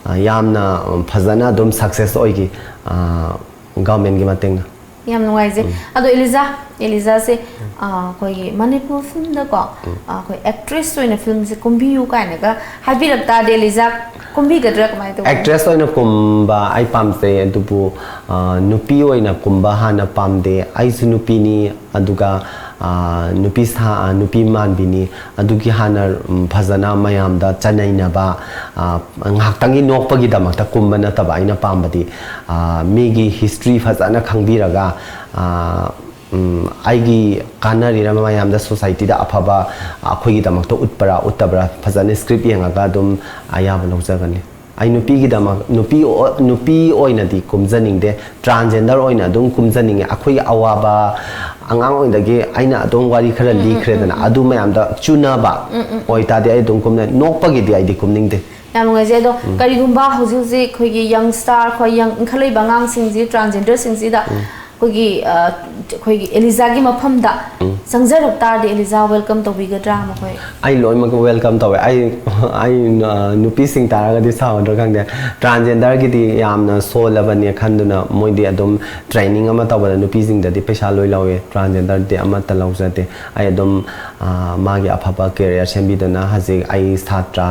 ꯑ, ꯌꯥꯝꯅ ꯐꯖꯅ ꯑꯗꯨꯝ success ꯑꯣꯏꯈꯤ꯫ ꯑ, governmentꯒꯤ ꯃꯇꯦꯡꯅ꯫ ꯌꯥꯝ ꯅꯨꯡꯉꯥꯏꯖꯩ꯫ ꯑꯗꯣ ꯏꯂꯤꯖꯥ, ꯏꯂꯤꯖꯥꯁꯦ ꯑ, ꯑꯩꯈꯣꯏꯒꯤ ꯃꯅꯤꯄꯨꯔ filmꯗꯀꯣ ꯑ, ꯑꯩꯈꯣꯏ actress ꯑꯣꯏꯅ filmꯁꯦ ꯀꯨꯝꯕꯤꯌꯨ ꯀꯥꯏꯅꯒ ꯍꯥꯏꯕꯤꯔꯛ ꯇꯥꯔꯗꯤ ꯏꯂꯤꯖꯥ ꯀꯨꯝꯕꯤꯒꯗ꯭ꯔꯥ, ꯀꯃꯥꯏꯅ ꯇꯧꯒꯅꯤ? Actress ꯑꯣꯏꯅ ꯀꯨꯝꯕ ꯑꯩ ꯄꯥꯝꯖꯩ, ꯑꯗꯨꯕꯨ ꯑ, ꯅꯨꯄꯤ ꯑꯣꯏꯅ ꯀꯨꯝꯕ ꯍꯥꯟꯅ ꯄꯥꯝꯗꯦ꯫ ꯑꯩꯁꯨ ꯅꯨꯄꯤꯅꯤ, ꯑꯗꯨꯒ ꯑ, ꯅꯨꯄꯤ ꯁꯥ ꯑ, ꯅꯨꯄꯤ ꯃꯥꯟꯕꯤꯅꯤ꯫ ꯑꯗꯨꯒꯤ ꯍꯥꯟꯅ ꯎꯝ, ꯐꯖꯅ ꯃꯌꯥꯝꯗ ꯆꯅꯩꯅꯕ, ꯑ, ꯉꯥꯏꯍꯥꯛꯇꯪꯒꯤ ꯅꯣꯛꯄꯒꯤꯗꯃꯛꯇ ꯀꯨꯝꯕ ꯅꯠꯇꯕ ꯑꯩꯅ ꯄꯥꯝꯕꯗꯤ, ꯑ, ꯃꯤꯒꯤ history ꯐꯖꯅ ꯈꯪꯕꯤꯔꯒ, ꯑ, ꯎꯝ, ꯑꯩꯒꯤ ꯀꯥꯟꯅꯔꯤꯔ ꯃꯌꯥꯝꯗ societyꯗ ꯑꯐꯕ ꯑꯩꯈꯣꯏꯒꯤꯗꯃꯛꯇ ꯎꯠꯄ꯭ꯔꯥ ꯎꯠꯇꯕ꯭ꯔꯥ ꯐꯖꯅ script ꯌꯦꯡꯉꯒ ꯑꯗꯨꯝ ꯑꯌꯥꯕ ꯂꯧꯖꯒꯅꯤ꯫ ꯑꯩ ꯅꯨꯄꯤꯒꯤꯗꯃꯛ ꯅꯨꯄꯤ ꯑꯣ- ꯅꯨꯄꯤ ꯑꯣꯏꯅꯗꯤ ꯀꯨꯝꯖꯅꯤꯡꯗꯦ, transgender ꯑꯣꯏꯅ ꯑꯗꯨꯝ ꯀꯨꯝꯖꯅꯤꯡꯉꯦ꯫ ꯑꯩꯈꯣꯏꯒꯤ ꯑꯋꯥꯕ ꯑꯉꯥꯡ ꯑꯣꯏꯗꯒꯤ ꯑꯩꯅ ꯑꯗꯨꯝ ꯋꯥꯔꯤ ꯈꯔ ꯂꯤꯈ꯭ꯔꯦꯗꯅ, ꯑꯗꯨ ꯃꯌꯥꯝꯗ ꯆꯨꯅꯕ ꯑꯣꯏꯇꯥꯔꯗꯤ ꯑꯩ ꯑꯗꯨꯝ ꯀꯨꯝꯅ ꯅꯣꯛꯄꯒꯤꯗꯤ ꯑꯩꯗꯤ ꯀꯨꯝꯅꯤꯡꯗꯦ꯫ ꯌꯥꯝ ꯅꯨꯡꯉꯥꯏꯖꯩ꯫ ꯑꯗꯣ ꯀꯔꯤꯒꯨꯝꯕ ꯍꯧꯖꯤꯛ ꯍꯧꯖꯤꯛ ꯑꯩꯈꯣꯏꯒꯤ youngster, ꯑꯩꯈꯣꯏ young ꯏꯟꯈꯠꯂꯛꯏꯕ ꯑꯉꯥꯡꯁꯤꯡꯁꯤ, transgenderꯁꯤꯡꯁꯤꯗ ꯑꯩꯈꯣꯏꯒꯤ ꯑ, ꯑꯩꯈꯣꯏꯒꯤ ꯑꯦꯂꯤꯖꯥꯒꯤ ꯃꯐꯝꯗ ꯆꯪꯖꯔꯛ ꯇꯥꯔꯗꯤ ꯑꯦꯂꯤꯖꯥ welcome ꯇꯧꯕꯤꯒꯗ꯭ꯔꯥ ꯃꯈꯣꯏ? ꯑꯩ ꯂꯣꯏꯅꯃꯛ welcome ꯇꯧꯋꯦ꯫ ꯑꯩ ꯑꯩ ꯑ, ꯅꯨꯄꯤꯁꯤꯡ ꯇꯥꯔꯒꯗꯤ ꯁꯥꯎꯒꯗ꯭ꯔꯥ ꯈꯪꯗꯦ, transgenderꯒꯤꯗꯤ ꯌꯥꯝꯅ ꯁꯣꯜꯂꯕꯅꯦ ꯈꯟꯗꯨꯅ ꯃꯣꯏꯗꯤ ꯑꯗꯨꯝ training ꯑꯃ ꯇꯧꯕꯗ ꯅꯨꯄꯤꯁꯤꯡꯗꯗꯤ ꯄꯩꯁꯥ ꯂꯣꯏ ꯂꯧꯋꯦ, transgenderꯗꯤ ꯑꯃꯠꯇ ꯂꯧꯖꯗꯦ꯫ ꯑꯩ ꯑꯗꯨꯝ ꯑ, ꯃꯥꯒꯤ ꯑꯐꯕ career ꯁꯦꯝꯕꯤꯗꯨꯅ ꯍꯧꯖꯤꯛ ꯑꯩ ꯁꯥꯇ꯭ꯔ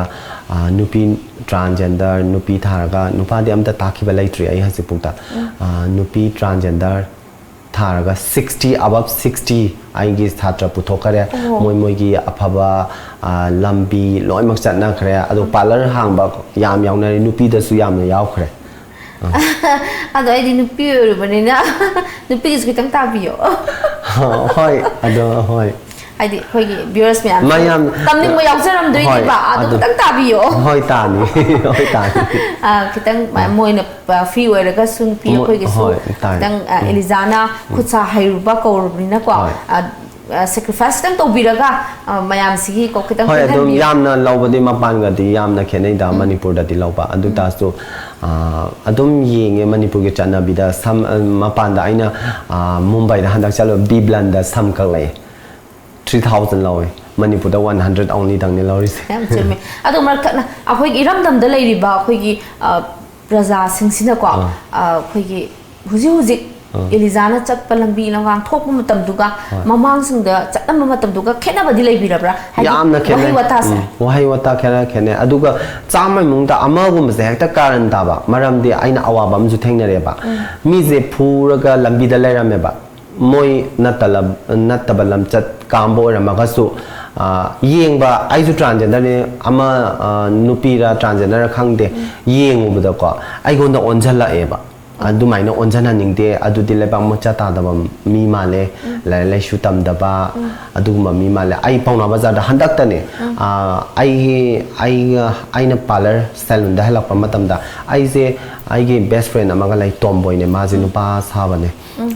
ꯑ, ꯅꯨꯄꯤ transgender ꯅꯨꯄꯤ ꯊꯥꯔꯒ, ꯅꯨꯄꯥꯗꯤ ꯑꯝꯇ ꯇꯥꯛꯈꯤꯕ ꯂꯩꯇ꯭ꯔꯤ ꯑꯩ ꯍꯧꯖꯤꯛꯐꯥꯎꯗ꯫ ꯑ, ꯅꯨꯄꯤ transgender ꯊꯥꯔꯒ sixty, above sixty ꯑꯩꯒꯤ ꯁꯥꯇ꯭ꯔ ꯄꯨꯊꯣꯛꯈꯔꯦ꯫ ꯑꯣ꯫ ꯃꯣꯏ ꯃꯣꯏꯒꯤ ꯑꯐꯕ ꯑ, ꯂꯝꯕꯤ ꯂꯣꯏꯅꯃꯛ ꯆꯠꯅꯈ꯭ꯔꯦ꯫ ꯑꯗꯣ parlour ꯍꯥꯡꯕ ꯌꯥꯝ ꯌꯥꯎꯅꯔꯦ, ꯅꯨꯄꯤꯗꯁꯨ ꯌꯥꯝꯅ ꯌꯥꯎꯈ꯭ꯔꯦ꯫ ꯑꯗꯣ ꯑꯩꯗꯤ ꯅꯨꯄꯤ ꯑꯣꯏꯔꯨꯕꯅꯤꯅ ꯅꯨꯄꯤꯒꯤꯁꯨ ꯈꯤꯇꯪ ꯇꯥꯕꯤꯌꯣ꯫ ꯍꯣꯏ, ꯑꯗꯣ ꯍꯣꯏ꯫ ꯍꯥꯏꯗꯤ ꯑꯩꯈꯣꯏꯒꯤ viewers ꯃꯌꯥꯝ ꯃꯌꯥꯝ ꯇꯝꯅꯤꯡꯕ ꯌꯥꯎꯖꯔꯝꯗꯣꯏꯅꯦꯕ, ꯍꯣꯏ, ꯑꯗꯨ ꯑꯗꯨ ꯈꯤꯇꯪ ꯇꯥꯕꯤꯌꯣ꯫ ꯍꯣꯏ, ꯇꯥꯅꯤ꯫ ꯍꯣꯏ, ꯇꯥꯅꯤ꯫ ꯑ, ꯈꯤꯇꯪ ꯃ-, ꯃꯣꯏꯅ ꯐ꯭ꯔꯤ ꯑꯣꯏꯔꯒꯁꯨ ꯅꯨꯄꯤ ꯃꯣꯏ-, ꯑꯩꯈꯣꯏꯒꯤꯁꯨ ꯍꯣꯏ, ꯇꯥꯏ꯫ ꯈꯤꯇꯪ ꯑ, ꯑꯦꯂꯤꯖꯥꯅ ꯈꯨꯠ ꯁꯥ ꯍꯩꯔꯨꯕ ꯀꯧꯔꯕꯅꯤꯅꯀꯣ, ꯍꯣꯏ꯫ ꯑ, ꯑ, sacrifice ꯈꯤꯇꯪ ꯇꯧꯕꯤꯔꯒ ꯑ, ꯃꯌꯥꯝꯁꯤꯒꯤ ꯀꯣ ꯈꯤꯇꯪ ꯍꯣꯏ, ꯑꯗꯨꯝ ꯄꯦꯟꯍꯟꯕꯤꯌꯨ꯫ ꯌꯥꯝꯅ ꯂꯧꯕꯗꯤ ꯃꯄꯥꯟꯒꯗꯤ ꯌꯥꯝꯅ ꯈꯦꯠꯅꯩꯗ, ꯃꯅꯤꯄꯨꯔꯗꯗꯤ ꯂꯧꯕ꯫ ꯑꯗꯨ ꯇꯥꯔꯁꯨ ꯑ, ꯑꯗꯨꯝ ꯌꯦꯡꯉꯦ ꯃꯅꯤꯄꯨꯔꯒꯤ ꯆꯠꯅꯕꯤꯗ ꯁꯝ, ꯑ, ꯃꯄꯥꯟꯗ ꯑꯩꯅ ꯑ, ꯃꯨꯝꯕꯥꯏꯗ ꯍꯟꯗꯛ ꯆꯠꯂꯨꯕ ꯕꯤ ꯕ꯭ꯂꯟꯗ ꯁꯝ ꯀꯛꯂꯛꯑꯦ꯫ Three thousand ꯂꯧꯋꯦ꯫ ꯃꯅꯤꯄꯨꯔꯗ one hundred only ꯗꯪꯅꯦ ꯂꯧꯔꯤꯁꯦ꯫ ꯌꯥꯝ ꯆꯨꯝꯃꯦ꯫ ꯑꯗꯣ ꯃꯔꯛ ꯊꯠꯅ ꯑꯩꯈꯣꯏꯒꯤ ꯏꯔꯝꯗꯝꯗ ꯂꯩꯔꯤꯕ ꯑꯩꯈꯣꯏꯒꯤ ꯑ, ꯄ꯭ꯔꯖꯥꯁꯤꯡꯁꯤꯅꯀꯣ, ꯑꯥ꯫ ꯑ, ꯑꯩꯈꯣꯏꯒꯤ ꯍꯧꯖꯤꯛ ꯍꯧꯖꯤꯛ ꯑꯥ꯫ ꯑꯦꯂꯤꯖꯥꯅ ꯆꯠꯄ ꯂꯝꯕꯤ ꯂꯝꯒꯥꯡ ꯊꯣꯛꯄ ꯃꯇꯝꯗꯨꯒ ꯍꯣꯏ꯫ ꯃꯃꯥꯡꯁꯤꯡꯗ ꯆꯠꯂꯝꯕ ꯃꯇꯝꯗꯨꯒ ꯈꯦꯠꯅꯕꯗꯤ ꯂꯩꯕꯤꯔꯕ꯭ꯔꯥ? ꯍꯥꯏꯗꯤ ꯌꯥꯝꯅ ꯈꯦꯠꯅꯩ꯫ ꯋꯥꯍꯩ ꯋꯥꯇꯥꯁꯦ꯫ ꯎꯝ, ꯋꯥꯍꯩ ꯋꯥꯇꯥ ꯈꯔ ꯈꯦꯠꯅꯩ꯫ ꯑꯗꯨꯒ ꯆꯥꯝꯃꯩ ꯃꯅꯨꯡꯗ ꯑꯃꯒꯨꯝꯕꯁꯦ ꯍꯦꯛꯇ ꯀꯥꯔꯟ ꯇꯥꯕ, ꯃꯔꯝꯗꯤ ꯑꯩꯅ ꯑꯋꯥꯕ ꯑꯃꯁꯨ ꯊꯦꯡꯅꯔꯦꯕ꯫ ꯃꯤꯁꯦ ꯐꯨꯔꯒ ꯂꯝꯕꯤꯗ ꯂꯩꯔꯝꯃꯦꯕ, ꯃꯣꯏ ꯅꯠꯇꯂ-, ꯅꯠꯇꯕ ꯂꯝꯆꯠ ꯀꯥꯝꯕ ꯑꯣꯏꯔꯝꯃꯒꯁꯨ, ꯑ, ꯌꯦꯡꯕ, ꯑꯩꯁꯨ transgenderꯅꯦ, ꯑꯃ, ꯑ, ꯅꯨꯄꯤꯔ transgenderꯔ ꯈꯪꯗꯦ, ꯌꯦꯡꯉꯨꯕꯗꯀꯣ ꯑꯩꯉꯣꯟꯗ ꯑꯣꯟꯁꯤꯜꯂꯛꯑꯦꯕ꯫ ꯑꯗꯨꯃꯥꯏꯅ ꯑꯣꯟꯁꯤꯟꯍꯟꯅꯤꯡꯗꯦ, ꯑꯗꯨꯗꯤ ꯂꯩꯕꯥꯛ ꯃꯆꯥ ꯇꯥꯗꯕ ꯃꯤ ꯃꯥꯜꯂꯦ, ꯂꯥꯏꯔꯤꯛ ꯂꯥꯏꯁꯨ ꯇꯝꯗꯕ ꯑꯗꯨꯒꯨꯝꯕ ꯃꯤ ꯃꯥꯜꯂꯦ꯫ ꯑꯩ ꯄꯥꯎꯅꯥ ꯕꯖꯥꯔꯗ ꯍꯟꯗꯛꯇꯅꯦ, ꯑ, ꯑꯩꯒꯤ ꯑꯩꯒ ꯑꯩꯅ parlour salonꯗ ꯍꯜꯂꯛꯄ ꯃꯇꯝꯗ ꯑꯩꯁꯦ ꯑꯩꯒꯤ best friend ꯑꯃꯒ ꯂꯩ, ꯇꯣꯝꯕꯣꯏꯅꯦ, ꯃꯥꯁꯦ ꯅꯨꯄꯥ ꯁꯥꯕꯅꯦ꯫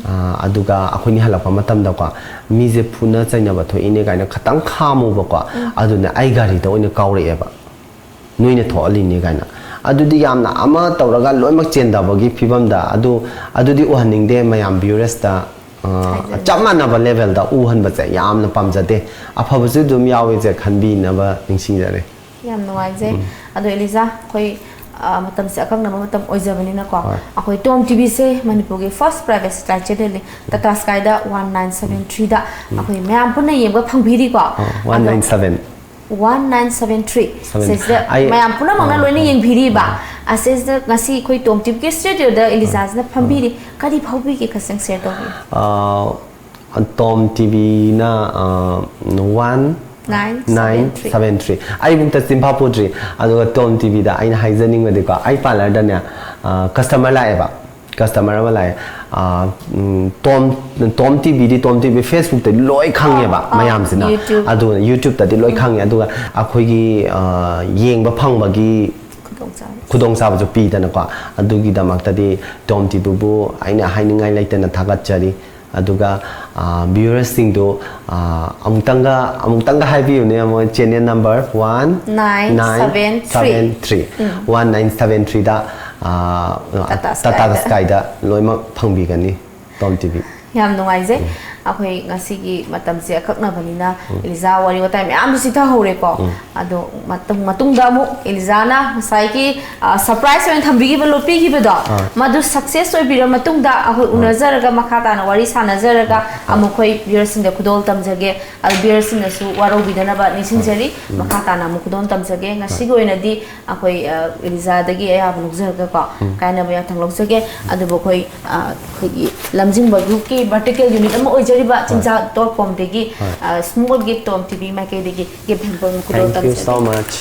ꯑ, ꯑꯗꯨꯒ ꯑꯩꯈꯣꯏꯅꯤ ꯍꯜꯂꯛꯄ ꯃꯇꯝꯗꯀꯣ ꯃꯤꯁꯦ ꯐꯨꯅ ꯆꯩꯅꯕ ꯊꯣꯛꯏꯅꯦ ꯀꯥꯏꯅ ꯈꯇꯪ ꯈꯥꯝꯃꯨꯕꯀꯣ, ꯑꯗꯨꯅ ꯑꯩ ꯒꯥꯔꯤꯗ ꯑꯣꯏꯅ ꯀꯥꯎꯔꯛꯑꯦꯕ, ꯅꯣꯏꯅ ꯊꯣꯛꯍꯜꯂꯤꯅꯦ ꯀꯥꯏꯅ꯫ ꯑꯗꯨꯗꯤ ꯌꯥꯝꯅ ꯑꯃ ꯇꯧꯔꯒ ꯂꯣꯏꯅꯃꯛ ꯆꯦꯟꯗꯕꯒꯤ ꯐꯤꯕꯝꯗ ꯑꯗꯨ, ꯑꯗꯨꯗꯤ ꯎꯍꯟꯅꯤꯡꯗꯦ ꯃꯌꯥꯝ ꯚ꯭ꯌꯨꯔꯁꯇ꯫ ꯑ, ꯍꯥꯏꯖꯅꯤꯡꯉꯤ꯫ ꯆꯞ ꯃꯥꯟꯅꯕ ꯂꯦꯚꯦꯜꯗ ꯎꯍꯟꯕꯁꯦ ꯌꯥꯝꯅ ꯄꯥꯝꯖꯗꯦ꯫ ꯑꯐꯕꯁꯨ ꯑꯗꯨꯝ ꯌꯥꯎꯋꯤꯁꯦ ꯈꯟꯕꯤꯅꯕ ꯅꯤꯡꯁꯤꯡꯖꯔꯤ꯫ ꯌꯥꯝ ꯅꯨꯡꯉꯥꯏꯖꯩ꯫ ꯎꯝ꯫ ꯑꯗꯣ ꯑꯦꯂꯤꯖꯥ, ꯑꯩꯈꯣꯏ, ꯑ, ꯃꯇꯝꯁꯦ ꯑꯀꯛꯅꯕ ꯃꯇꯝ ꯑꯣꯏꯖꯕꯅꯤꯅꯀꯣ, ꯍꯣꯏ꯫ ꯑꯩꯈꯣꯏ ꯇꯣꯝ ꯇꯤꯚꯤꯁꯦ ꯃꯅꯤꯄꯨꯔꯒꯤ ꯐꯥꯔꯁ ꯄ꯭ꯔꯥꯏꯚꯦꯠ ꯁꯦꯇꯦꯂꯥꯏꯠ ꯆꯦꯅꯦꯜꯅꯤ꯫ ꯇꯥꯇꯥ ꯁ꯭ꯀꯥꯏꯗ ꯋꯥꯟ ꯅꯥꯏꯟ ꯁꯚꯦꯟ ꯊ꯭ꯔꯤꯗ ꯑꯩꯈꯣꯏ ꯃꯌꯥꯝ ꯄꯨꯟꯅ ꯌꯦꯡꯕ ꯐꯪꯕꯤꯔꯤꯀꯣ꯫ ꯑ, ꯑꯗꯣ one nine seven. One nine seven three. Seven. ꯁꯤꯁꯤꯗ ꯑꯩ, ꯃꯌꯥꯝ ꯄꯨꯝꯅꯃꯛꯅ ꯑ, ꯂꯣꯏꯅ ꯑ, ꯌꯦꯡꯕꯤꯔꯤꯕ꯫ ꯑ꯫ ꯑꯁꯤꯁꯤꯗ ꯉꯁꯤ ꯑꯩꯈꯣꯏ ꯇꯣꯝ ꯇꯤꯚꯤꯒꯤ ꯁ꯭ꯇꯨꯗꯤꯑꯣꯗ ꯑꯦꯂꯤꯖꯥꯁꯤꯅ ꯐꯝꯕꯤꯔꯤ꯫ ꯀꯔꯤ ꯐꯥꯎꯕꯤꯒꯦ? ꯈꯤꯇꯪ ꯁꯤꯌꯔ ꯇꯧꯕꯤꯌꯨ꯫ ꯑ, ꯇꯣꯝ ꯇꯤꯚꯤꯅ, ꯑ, one nine seven three. Seven three. ꯑꯩꯕꯨꯛꯇ ꯆꯤꯟꯐꯥ ꯄꯨꯗ꯭ꯔꯤ꯫ ꯑꯗꯨꯒ ꯇꯣꯝ ꯇꯤꯚꯤꯗ ꯑꯩꯅ ꯍꯥꯏꯖꯅꯤꯡꯕꯗꯤꯀꯣ, ꯑꯩ ꯄꯥꯔꯂꯔꯗꯅꯦ, ꯑ, ꯀꯁꯇꯃꯔ ꯂꯥꯛꯑꯦꯕ꯫ ꯀꯁꯇꯃꯔ ꯑꯃ ꯂꯥꯛꯑꯦ꯫ ꯑ, ꯎꯝ, ꯇꯣꯝ, ꯇꯣꯝ ꯇꯤꯚꯤꯗꯤ, ꯇꯣꯝ ꯇꯤꯚꯤ ꯐꯦꯁꯕꯨꯛꯇꯗꯤ ꯂꯣꯏ ꯈꯪꯉꯦꯕ ꯑꯥ, ꯃꯌꯥꯝꯁꯤꯅ꯫ YouTube꯫ ꯑꯗꯨ YouTubeꯇꯗꯤ ꯂꯣꯏ ꯎꯝ꯫ ꯈꯪꯉꯦ꯫ ꯑꯗꯨꯒ ꯑꯩꯈꯣꯏꯒꯤ, ꯑ, ꯌꯦꯡꯕ ꯐꯪꯕꯒꯤ ꯈꯨꯗꯣꯡꯆꯥꯕ꯫ ꯈꯨꯗꯣꯡꯆꯥꯕꯁꯨ ꯄꯤꯗꯅꯀꯣ꯫ ꯑꯗꯨꯒꯤꯗꯃꯛꯇꯗꯤ ꯇꯣꯝ ꯇꯤꯚꯤꯕꯨ ꯑꯩꯅ ꯍꯥꯏꯅꯤꯡꯉꯥꯏ ꯂꯩꯇꯅ ꯊꯥꯒꯠꯆꯔꯤ꯫ ꯑꯗꯨꯒ, ꯑ, ꯚ꯭ꯌꯨꯋꯔꯁꯁꯤꯡꯗꯨ, ꯑ, ꯑꯃꯨꯛꯇꯪꯒ, ꯑꯃꯨꯛꯇꯪꯒ ꯍꯥꯏꯕꯤꯌꯨꯅꯦ, ꯑꯃꯨꯛ channel number one nine seven three. Seven three. ꯎꯝ꯫ ꯋꯥꯟ ꯅꯥꯏꯟ ꯁꯚꯦꯟ ꯊ꯭ꯔꯤꯗ, ꯑ, ꯇꯥꯇꯥ ꯇꯥꯇꯥ ꯁ꯭ꯀꯥꯏꯗ꯫ ꯁ꯭ꯀꯥꯏꯗ ꯂꯣꯏꯅꯃꯛ ꯐꯪꯕꯤꯒꯅꯤ ꯇꯣꯝ ꯇꯤꯚꯤ꯫ ꯌꯥꯝ ꯅꯨꯡꯉꯥꯏꯖꯩ꯫ ꯎꯝ꯫ ꯑꯩꯈꯣꯏ ꯉꯁꯤꯒꯤ ꯃꯇꯝꯁꯦ ꯑꯀꯛꯅꯕꯅꯤꯅ ꯎꯝ꯫ ꯑꯦꯂꯤꯖꯥ ꯋꯥꯔꯤ ꯋꯥꯇꯥꯏ ꯃꯌꯥꯝꯁꯨ ꯆꯤꯊꯍꯧꯔꯦꯀꯣ꯫ ꯎꯝ꯫ ꯑꯗꯣ ꯃꯇꯨꯡ, ꯃꯇꯨꯡꯗ ꯑꯃꯨꯛ ꯑꯦꯂꯤꯖꯥꯅ ꯉꯁꯥꯏꯒꯤ, ꯑ, ꯁꯔꯄ꯭ꯔꯥꯏꯁ ꯑꯣꯏꯅ ꯊꯝꯕꯤꯈꯤꯕ, ꯂꯣꯠꯄꯤꯈꯤꯕꯗꯣ, ꯑꯥ꯫ ꯃꯗꯨ ꯁꯛꯁꯦꯁ ꯑꯣꯏꯕꯤꯔ ꯃꯇꯨꯡꯗ ꯑꯩꯈꯣꯏ ꯑꯥ꯫ ꯎꯅꯖꯔꯒ ꯃꯈꯥ ꯇꯥꯅ ꯋꯥꯔꯤ ꯁꯥꯟꯅꯖꯔꯒ ꯑꯥ꯫ ꯑꯃꯨꯛ ꯑꯩꯈꯣꯏ ꯚ꯭ꯌꯨꯋꯔꯁꯤꯡꯗ ꯈꯨꯗꯣꯜ ꯇꯝꯖꯒꯦ꯫ ꯑꯗꯨ ꯚ꯭ꯌꯨꯋꯔꯁꯤꯡꯅꯁꯨ ꯋꯥꯔꯧꯕꯤꯗꯅꯕ ꯅꯤꯡꯁꯤꯡꯖꯔꯤ꯫ ꯎꯝ꯫ ꯃꯈꯥ ꯇꯥꯅ ꯑꯃꯨꯛ ꯈꯨꯗꯣꯜ ꯇꯝꯖꯒꯦ꯫ ꯍꯣꯏ꯫ ꯉꯁꯤꯒꯤ ꯑꯣꯏꯅꯗꯤ ꯑꯩꯈꯣꯏ, ꯑ, ꯑꯦꯂꯤꯖꯥꯗꯒꯤ ꯑꯌꯥꯕ ꯂꯧꯖꯔꯒꯀꯣ, ꯎꯝ꯫ ꯀꯥꯏꯅꯕ ꯌꯥꯊꯪ ꯂꯧꯖꯒꯦ꯫ ꯑꯗꯨꯕꯨ ꯑꯩꯈꯣꯏ, ꯑ, ꯑꯩꯈꯣꯏꯒꯤ ꯂꯝꯖꯤꯡꯕ ꯒ꯭ꯔꯨꯞꯀꯤ ꯚꯔꯇꯤꯀꯦꯜ ꯌꯨꯅꯤꯠ ꯑꯃ ꯑꯣꯏꯖꯔꯤꯕ ꯍꯣꯏ꯫ ꯆꯤꯡꯖꯥ ꯇꯣꯔ ꯀꯣꯝꯗꯒꯤ, ꯍꯣꯏ꯫ ꯑ, ꯁ꯭ꯃꯣꯜ ꯒꯤꯐ ꯇꯣꯝ ꯇꯤꯚꯤ ꯃꯥꯏꯀꯩꯗꯒꯤ ꯒꯤꯐ ꯍꯦꯝꯄꯔ ꯑꯃ ꯈꯨꯗꯣꯜ Thank you so ꯇꯝꯖꯒꯦ꯫ Much꯫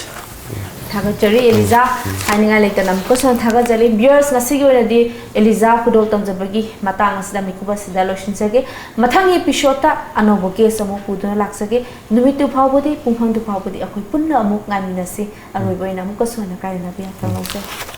ꯊꯥꯒꯠꯆꯔꯤ ꯑꯦꯂꯤꯖꯥ꯫ ꯎꯝ꯫ ꯍꯥꯏꯅꯤꯡꯉꯥꯏ ꯂꯩꯇꯅ ꯑꯃꯨꯛꯀꯁꯨ ꯍꯟꯅ ꯊꯥꯒꯠꯆꯔꯤ꯫ ꯚ꯭ꯌꯨꯋꯔꯁ, ꯉꯁꯤꯒꯤ ꯑꯣꯏꯅꯗꯤ ꯑꯦꯂꯤꯖꯥ ꯈꯨꯗꯣꯜ ꯇꯝꯖꯕꯒꯤ ꯃꯇꯥꯡ ꯑꯁꯤꯗ ꯃꯤꯀꯨꯞ ꯑꯁꯤꯗ ꯂꯣꯏꯁꯤꯟꯖꯒꯦ꯫ ꯃꯊꯪꯒꯤ ꯑꯦꯄꯤꯁꯣꯗꯇ ꯑꯅꯧꯕ ꯒꯦꯁ ꯑꯃꯨꯛ ꯄꯨꯗꯨꯅ ꯂꯥꯛꯆꯒꯦ꯫ ꯅꯨꯃꯤꯠꯇꯨ ꯐꯥꯎꯕꯗꯤ, ꯄꯨꯡꯐꯝꯗꯨ ꯐꯥꯎꯕꯗꯤ ꯑꯩꯈꯣꯏ ꯄꯨꯟꯅ ꯑꯃꯨꯛ ꯉꯥꯏꯃꯤꯟꯅꯁꯤ꯫ ꯑꯔꯣꯏꯕ ꯑꯣꯏꯅ ꯑꯃꯨꯛꯀꯁꯨ ꯍꯟꯅ ꯀꯥꯏꯅꯅꯕ ꯌꯥꯊꯪ ꯂꯧꯖꯩ꯫